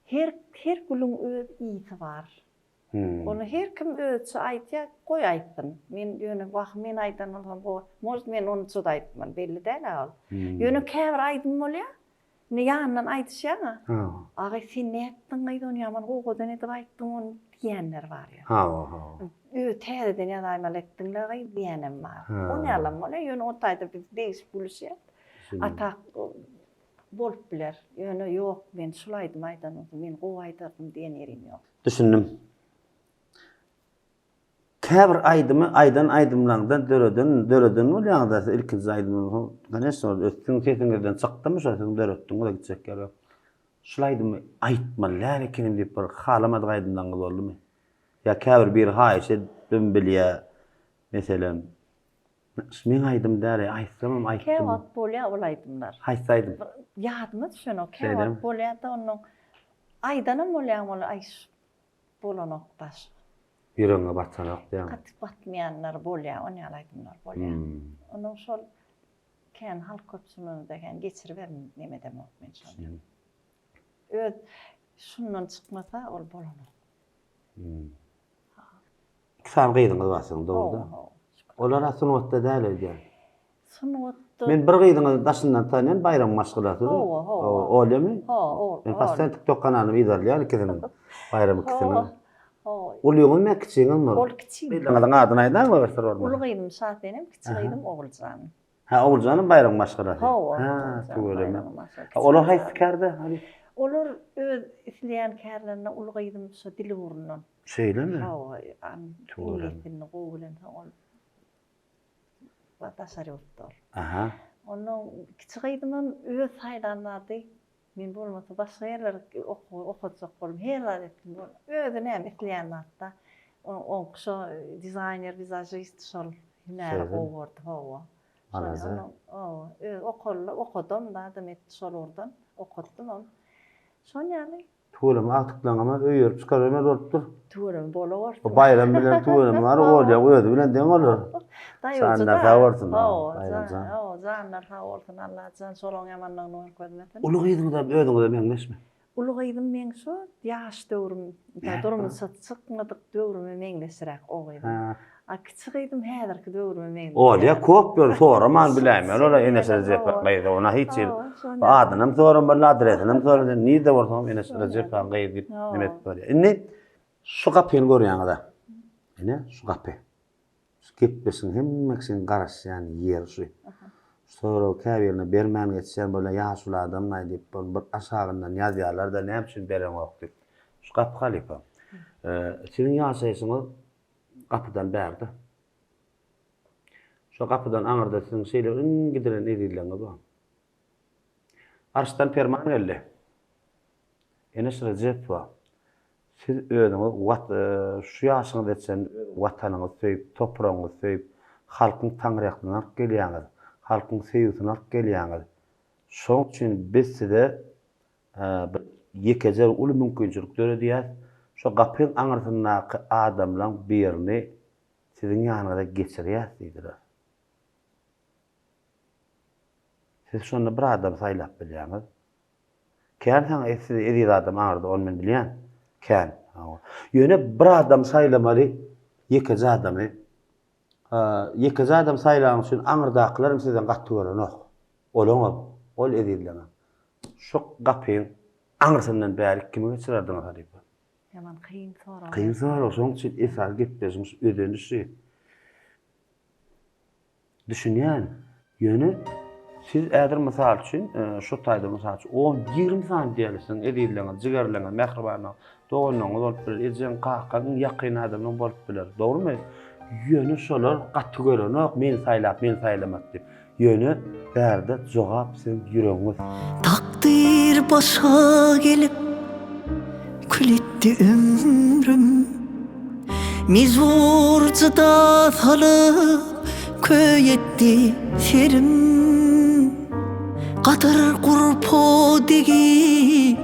Her her gülüň öz ysy bar. Hmm. Ony her kim özüçe aýdýar, goý aýtsyn. Men ýöne wah men aýdan bolsam gowy. Может men onça-da aýtman, belli däl-ä ol. Hmm. Ýöne käbir aýdym bolýar, Indi ýanyndan aýdyşýaň-a. Agy sen nätdiň gyz ony ýaman owadan edip aýtdyň ony diýenler bar ýa. Hawa, hawa. Özi täzeden ýazaýmaly etdiň-le gyz diýenem bar. Ony ýalam bolýar, ýöne o taýda biz degişip gülüşýäs. A tak bolup biler. Ýöne ýok, men şul aýdymy aýdan bolsam, men gowy aýdardym diýen ýerim ýok. Düşündim. Käbir aýdymy aýdan aýdymlaňdan döreden döreden bolýaňyzda siz ilkinji aýdymyňyz koneçno ol siziň sesiňizden çykdymy şo siziň döretdiňiz gitjek ýeri ýok. Şul aýdymy aýtmaly däl ekenim diýip bir halamadyk aýdymlaňyz boldumy? Ýa käbir biri haýyş edibem bilýä meselem şu meň aýdym däl aýtsamam aýtdym. Käwagt bolýa ol aýdymlar. Haýsy aýdym? Bir ýadyma düşenok käwagt bolýada onuň aýdanam bolýaň ol aý Bolanok daş. Ýüregiňe batanok diýýäňmi? Gaty batmaýanlar bolýar, on ýaly aýdymlar bolýar. Onuň şol. Kän halk köpçüliginde kän geçiriberin nemedemok men şony. Öz şundan çykmasa ol bolanok. Iki sany gyzyňyz bar siziň dogry da? Olar-a sungatda däl öýdýän. Sungatda. Men bir gyzyňyzy daşyndan tanýan Baýramyň maşgalasy. Hawa, hawa. Olýamy? Hawa, ol. Men postoýan TikTok kanalyny yzarlaýan ikisiniň. Baýram ikisiniň. Hawa. Ulyňyzmy ýa kiçiňizmi ol? Ol kiçi. Gyzyňyzyň adyny aýdaýyň bir syr bolmasa. Uly gyzym Şasenem, kiçi gyzym Oguljan. Hä, Oguljanam Baýramyň maşgalasy. Hawa. Hä, tüweleme. Olar haýsy kärde? Olar öz isleýän kärlerinde uly gyzym şo dil ugrundan. Şeýlemi? Hawa, iňlis dilini gowy bilensoň ol daşary ýurtda ol. Aha. Onnoň kiçi gyzymam öz saýlan zady, men bolmasa başga ýerlere okatjak boldum, her zat etdim. Özi näme isleýän zatda. Oňky şo dizaýner, wizažist şol hünäri gowy gördi, hawa. Malaze. Hawa, özi okaldy, okadam zadam etdi şol ugurdan, okatdymam. Şon ýaly. Tüweleme agtyklaňam öýerip çykarybermeli bolupdyr. Tüweleme bolawersin. Bu Baýram bilen tüweleme bar, Olýa özi bilen deň olar. Janlar sag bolsun. Hawa, hawa, janlar sag bolsun, Allajan şolaň ýamanlygyny görkezmesin. Uly gyzyňyzam özüňize meňzeşmi? Uly gyzym meň şo ýaş döwrüm, durmuşa çykmadyk döwrüme meňzeşräk o gyzym. A kiçi gyzym häzirki döwrüme meňzeşräk. Olýa kop ýöne soraman biläýmeli ola Eneş Rejepowyň gyzy ona hiç hili adynam soramady adresinem soramady nirde bolsaňam Eneş Rejepowyň gyzy diýip neme edip barýar. Indi şu gapyny görýäňiz-ä. Ine şu gapy. Şu gepleşigiň hemme kişiň garaşýan ýeri şu. Şu soragy käbirine bermän geçýän bolýar ýaşuly adamlaý diýip bir aşagyndan ýazýarlar-da näme üçin bereňok diýip. Şu gapy halypa. Siziň ýaşaýşyňyz gapydan bärde. Şo gapydan aňyrda siziň şeýle iň gidiren ezizleriňiz bar. Arşdan perman geldi. Eneş Rejepowa, siz özüňiz wat şu ýaşyňyza çenli öz Watanyňyzy söýüp, topragyňyzy söýüp, halkyň taňryýaklygyny alyp gelýäňiz, halkyň söýgüsini alyp gelýäňiz. Şoň üçin biz size Bir ýekeje uly mümkinçilik döredýäs. Şo gapyň aňyrsyndaky adamlaň birini siziň ýanyňyza geçirýäs diýdiler. Siz şonda bir adamy saýlap bilýäňiz. Kän saňa size eziz adam aňyrda, ony men bilýän. Kän. Ýöne bir adamy saýlamaly, ýekeje adamy. Ýekeje adam saýlanyň üçin aňyrdakylaram sizden gaty görenok. Olaňam, ol ezizleňem. Şu gapyň aňyrsyndan bärik kimi geçirerdiňiz halypa? Ýaman kyn sorag. Kyn sorag, şonuň üçin esasy gepleşigiň şu özeni şu. Düşünýän. Ýöne siz häzir mysal üçin, şu taýda mysal üçin on, 20 sany diýeli siziň ezizleriňiz, jigerleriňiz, mähribanlaryňyz, doganlaryňyz bolup biler, ejeň, kakaň, iň ýakyn adamlaryň bolup biler. Dogrumy? Ýöne şolar gaty görenok, meni saýlap, meni saýlamady diýip. Ýöne bärde jogap siziň ýüregiňiz. Takdyr başa gelip kül etdi ömrüm Mejbur jyda salyp köý etdi serim Gadyr gurpa degip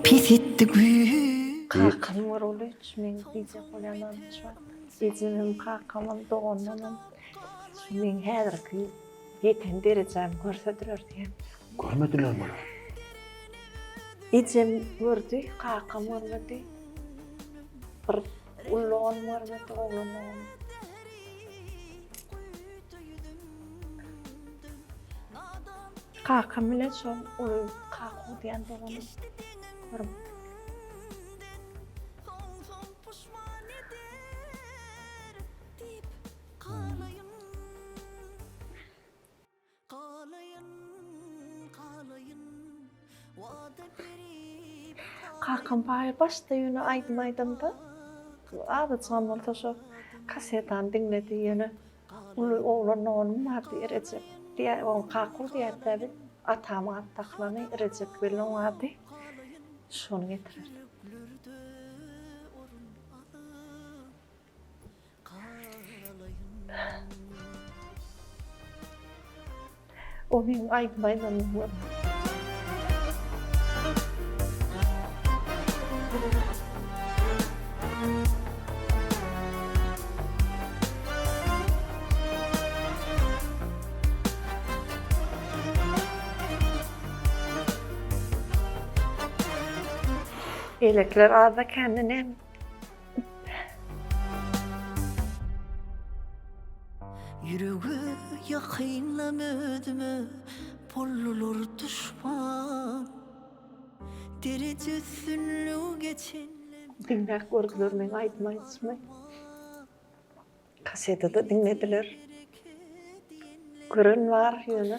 pes etdi güýç. Kakam görgüli meň diýjek bolýan zadym şu wagt. Ejemem, kakamam, doganlarymam. Şu meň häzirki ýeten derejämi görsediler diýen. Görmedilermi olar? Ejem gördi, kakam görmedi. Bir uly doganym görmedi, oglan doganym. Kakam bilen şol uly Kaku diýen doganym görmedi. Kakam baý başda ýöne aýdym aýdanda azajygam bolsa şo kasetany diňledi ýöne uly oglan doganym bardy Rejep diýä oňa Kaku diýýärdi biz atamyň at dakylany Rejep welin oň ady şony getirerdi. O meň aýdym aýdanymy görmedi. Beýlekiler azda kände näme? Ýürege ýakynlam özüme boldular duşman. Dereje üstünligi geçenlem. Diňläp gördüler meň aýdym aýdyşymy. Kasetada diňlediler. Gören bar ýöne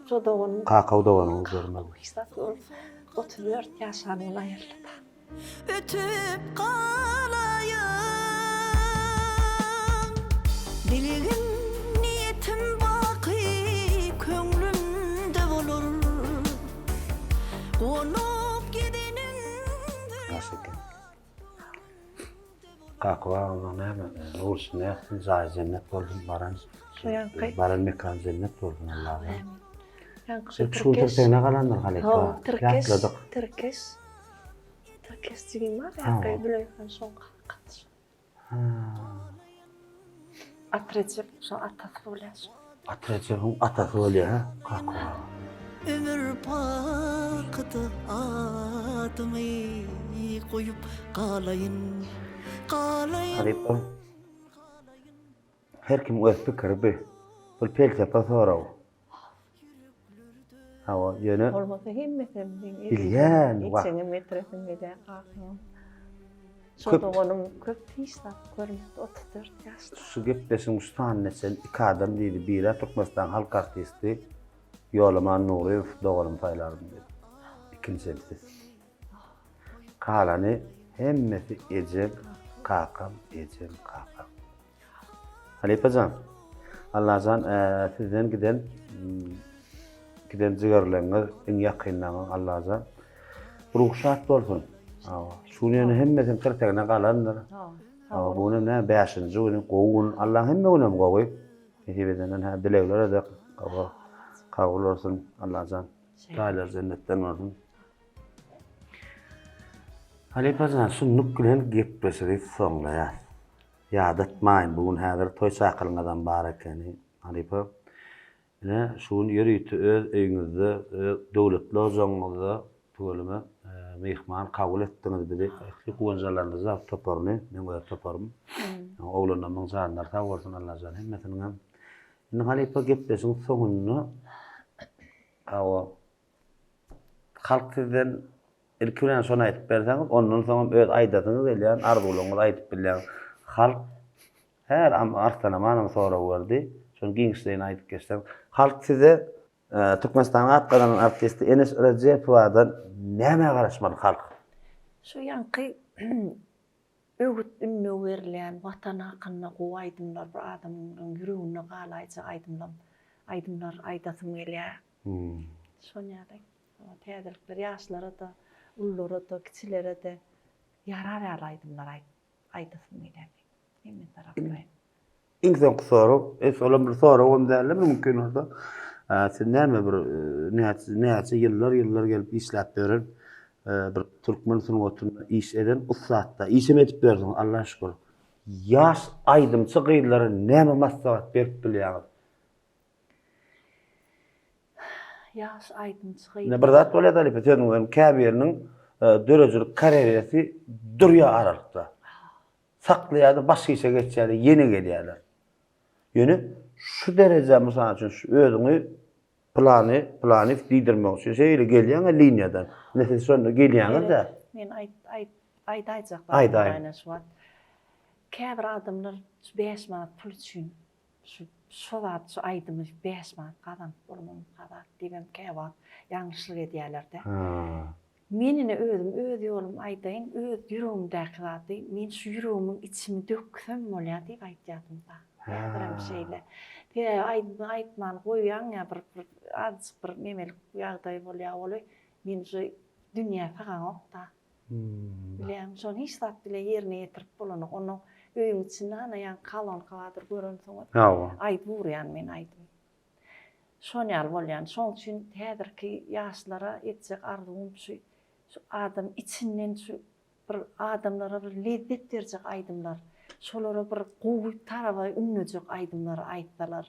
şo doganym. Kakaw doganyňyz görmedi. Hiç zat ol 34 ýaşan ol aýryldy. Ötüp galaýyn. Dilegim, niýetim baky köňlümde bolar. Guwanyp gideniňde. Ýaş eken. Kaka bagymyň näme, nurşy nätsin, jaýy jennet bolsun, baran baran mekany jennet bolsun Allajan. Ýaňky şu tirkeş. galandyr halypa. Hawa, tirkeş. Tirkeş. Tirkeş jigim bar, ýaňky Züleýhan şoň kakasy. Ha. At Rejep şo atasy bolýar şo. At Rejebiň atasy bolýar hä kaka aga. Ömür bakyda adymy goýup galaýyn, galaýyn. Halypa her kimiň öz pikiri bi. Bul pelsepe sorag. Hawa, ýöne Bolmasa hemmesem meň Bilýän, wah. Ejeňem getiresiň gelýär, kakaňam. Şo doganym köp hiç zat görmedi, 34 ýaşda. Şu gepleşigiň şu sanyna çenli iki adam diýdi, biri Türkmenistanyň halk artisti Ýolaman Nuryýew doganymy saýlardym diýdi. Ikinjisem siz. Galany hemmesi ejem, kakam, ejem, kakam. Halypajan, Allajan sizden giden giden jigerleriňiz, iň ýakynlaryňyz Allajan ruhy şat bolsun. Şu gün ýöne hemmesiniň tirtegine galandyr. Bu gün hem bäşinji güni, gowy gün. Allaň hemme günem gowy. Nesip edenden hä dilegler edek. Kabul bolsun Allajan. Jaýlary jennetden bolsun. Halypajan, şunluk bilen gepleşigi soňlaýas. Ýadatmaýyn, bu gün häzir toý çakylygyňyzam bar ekeni, halypa. Ine, şu gün ýörite öz öýüňizde, öz döwletli ojagyňyzda tüweleme myhman kabul etdiňiz bizi. Ähli guwanjalaryňyzy toparyny, meň öz toparym. Oglanlarymyň janlary sag bolsun, Allajan hemmesiniňem. Indi halypa gepleşigiň soňunda hawa Halk sizden ilki bilen şony aýdyp berseňiz, ondan soňam öz aýdasyňyz gelýän arzuwlaryňyzy aýdyp bilýäňiz. Halk her Arslan Amanow sorag berdi. Şony giňişleýin aýdyp geçseň. Halk size Türkmenistanyň at gazanan artisti Eneş Rejepowadan nämä garaşmaly halk? Şu ýaňky öwüt-ündew berilýän Watan hakynda gowy aýdymlar bir adamyň ýüreginde galaýjak aýdymlam aýdymlar aýdasym gelýär. Şon ýaly täzelikler ýaşlara-da, ululara-da, kiçilere-de ýarar ýaly aýdymlar aýdasym gelýär meň. Hemme taraplaýyn. Iň soňky sorag, es olam bir soragam dälde mümkin bolsa. Siz näme bir näçe näçe ýyllar ýyllar gelip işläp ýören bir türkmen sungatynda iş eden ussatda işem edip ýörsüňiz Allaha şükür. Ýaş aýdymçy gyzlara näme maslahat berip bilýäňiz? Ýaş aýdymçy gyz. Ine bir zat bolýar halypa sözüňi bölüm käbiriniň döredijilik karerýasy durýar aralykda. Saklaýarda başga işe geçýärler ýene gelýärler. Ýöne şu derejä mysal üçin şu özüňi plany planyw diýdirmek üçin şeýle gelýäňä liniýadan. Ine siz şonda gelýäňiz-dä. Men aýt aýt aýdaýjak zadym şu wagt. Käbir adamlar şu 5 manat pul üçin Şu şo zat şu aýdymy 5 manat gazanyp bolmamyka zat diýibem käwagt ýalňyşlyk edýärler-de. Men ine özüm öz ýolumy aýdaýyn, öz ýüregimdäki zady men şu ýüregimiň içimi döksem bolýar diýip aýdýardym-da. Häzirem şeýle. Sebäbi aýdymy aýtman goýýaň ýa bir bir azajyk bir nemelik ýagdaý bolýar oly men şu dünýä sygaňok-da. Bilýäňmi, şony hiç zat bile ýerine ýetirip bolanok. Onnoň öýüň içinde ana ýaňky kolonka bardyr görensiňiz. Hawa. Aýdyp urýan men aýdym. Şon ýaly bolýan. Şoň üçin häzirki ýaşlara etjek arzuwym şu şu adam içinden şu bir adamlara bir lezzet berjek aýdymlar, şolara bir gowy taraba ündejek aýdymlary aýtsalar.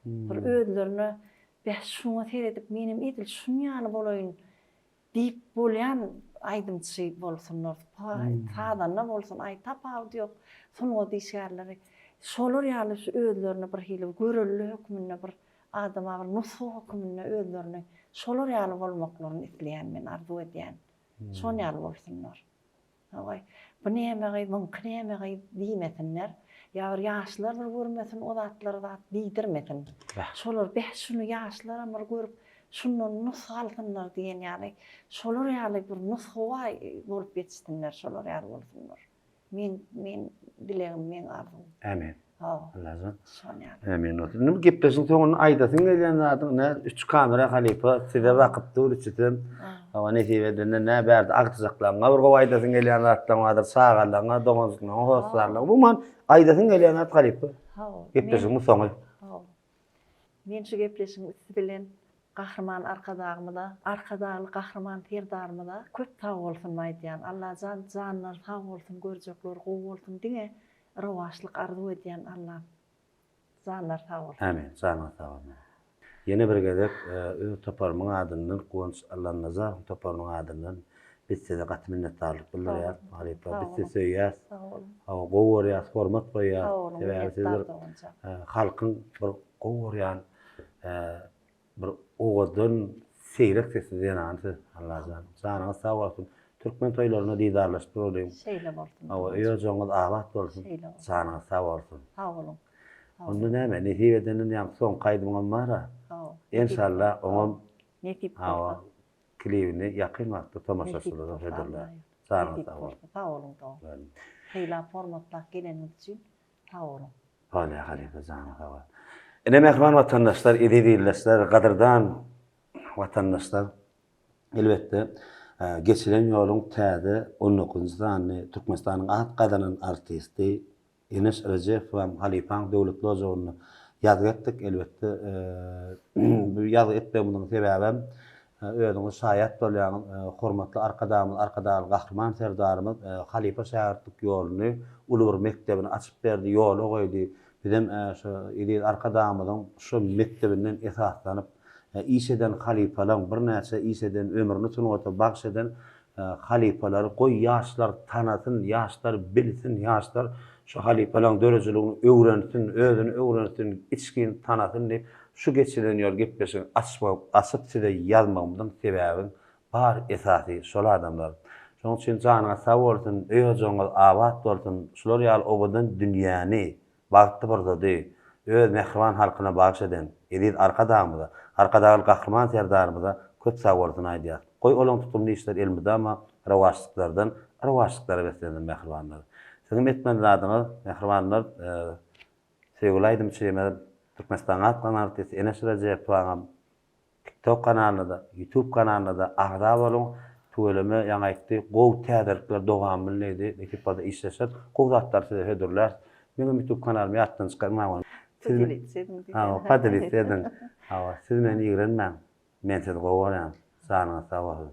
Bir özlerine bäh şuňa seredip menem edil şun ýaly bolaýyn. Diýip bolýan aýdymçy bolsunlar, sazanda bolsun, aý tapawudy ýok, sungat işgärleri şolar ýaly şu özlerini bir hili görelde hökmünde bir adama bir nusga hökmünde özlerini şolar ýaly bolmaklaryny isleýän men arzuw edýän. Şon ýaly bolsunlar. Hawa, bu näme gyz, muňky näme gyz diýmesinler. Ýa bir ýaşlar bir görmesin o zatlary zat diýdirmesin. Şolar beh şuny ýaşlaram bir görüp şundan nusga alsynlar diýen ýaly şolar ýaly bir nusgawy bolup ýetişsinler şolar ýaly bolsunlar. Meň meň dilegim meň arzuwym. Ämin. Hawa. Allajan. Şon ýaly. Ämin bolsun. Indi bu gepleşigiň soňunda aýdasyň gelýän zadyň nä? Üç kamera halypa size bakyp dur üçüsem. Hawa nesip edende nä bärde agtyjaklaňňa bir gowy aýdasyň gelýän zatlaň bardyr, çagalaňa, doganjyklaňa, hossarlaňa. Umuman aýdasyň gelýän zat halypa. Hawa. Gepleşigiň bu soňy. Hawa. Men şu gepleşigiň üsti bilen Gahryman Arkadagymyza, Arkadagly Gahryman Serdarymyza köp sag bolsun aýdýan. Allajan janlary sag bolsun, görjekleri gowy bolsun diňe rowaçlyk arzuw edýän Allam. Janlary sag bolsun. Amin. Janyňyz sag bolsun. Ýene bir gezek öz toparymyň adyndan Guwanç Allanazarowyň toparynyň adyndan biz size gaty minnetdarlyk bildirýäris halypa. Biz sizi söýýäs. Sag boluň. Hawa, gowy görýäs, hormat goýýas. Sag boluň, Sebäbi siz minnetdar bir doganjan. halkyň bir gowy görýän Bir owadan seýrek sesli zenany siz Allajan. Janyňyz sag bolsun. Türkmen toýlarynda didarlaşyp duralyň. Şeýle bolsun. Hawa, öý ojagyňyz abat bolsun. Şeýle bolsun. Janyňyz sag bolsun. Sag boluň. Onda näme, nesip edenden ýaňky soňky aýdymyňam bar-a. Hawa. Enşalla oňam Nesip bolsa. Hawa, klibini ýakyn wagtda tomaşaçylara hödürläris. Janyňyz sag bolsun. Sag boluň dogan. Sylap hormatlap geleniňiz üçin Sag boluň. Bolýa halypa janyň sag bolsun. Ine mähriban watandaşlar, eziz ildeşler, gadyrdan watandaşlar, elbetde geçilen ýoluň täze on dokuzynjy sanyny Türkmenistanyň at gazanan artisti Eneş Rejepowam halypaň döwletli ojagynda ýazgy etdik. Elbetde bu ýazgy etmegimiziň sebäbem Özüňiz şaýat bolýaňyz, hormatly Arkadagymyz, Arkadagly Gahryman Serdarymyz halypa-şägirtlik ýoluny, uly bir mekdebini açyp berdi, ýola goýdy. Bizem şu eziz Arkadagymyzyň şu mekdebinden esaslanyp, iş eden halypalaň, birnäçe iş eden, ömrüni sungata bagyş eden Halypalary goý ýaşlar tanasyn, ýaşlar bilsin, ýaşlar şu halypalaň döredijiligini öwrensin, özüni öwrensin, içgin tanasyn diýip şu geçilen ýol gepleşigini açmak, açyp size ýazmagymyzyň sebäbiň bar esasy şol adamlar. Şonuň üçin janyňyz sag bolsun, öý ojagyňyz abat bolsun, şular ýaly owadan dünýäni Bagtly pursady öz mähriban halkyna bagyş eden eziz Arkadagymyza, Arkadagly Gahryman Serdarymyza köp sagbolsun aýdýas. Goý olaň tutumly işleri elmydama rowaçlyklardan rowaçlyklara beslensin mähribanlar. Siziň etmeli zadyňyz mähribanlar söýgüli aýdymçymyz Türkmenistanyň at gazanan artisti Eneş Rejepowaňam Tiktok kanalyna-da, Youtube kanalyna-da agza boluň. Tüweleme ýaňy aýtdy, gowy täzelikler dowamly diýdi. Nesip bolsa işleşeris. Gowy zatlary size hödürläris. Meňem Youtube kanalymy ýatdan çykarmaň. Podelitsa ediň diýdi. Hawa, podelitsa ediň. Hawa, siz meni ýigrenmäň. Men sizi gowy görýän. Janyňyz sag bolsun.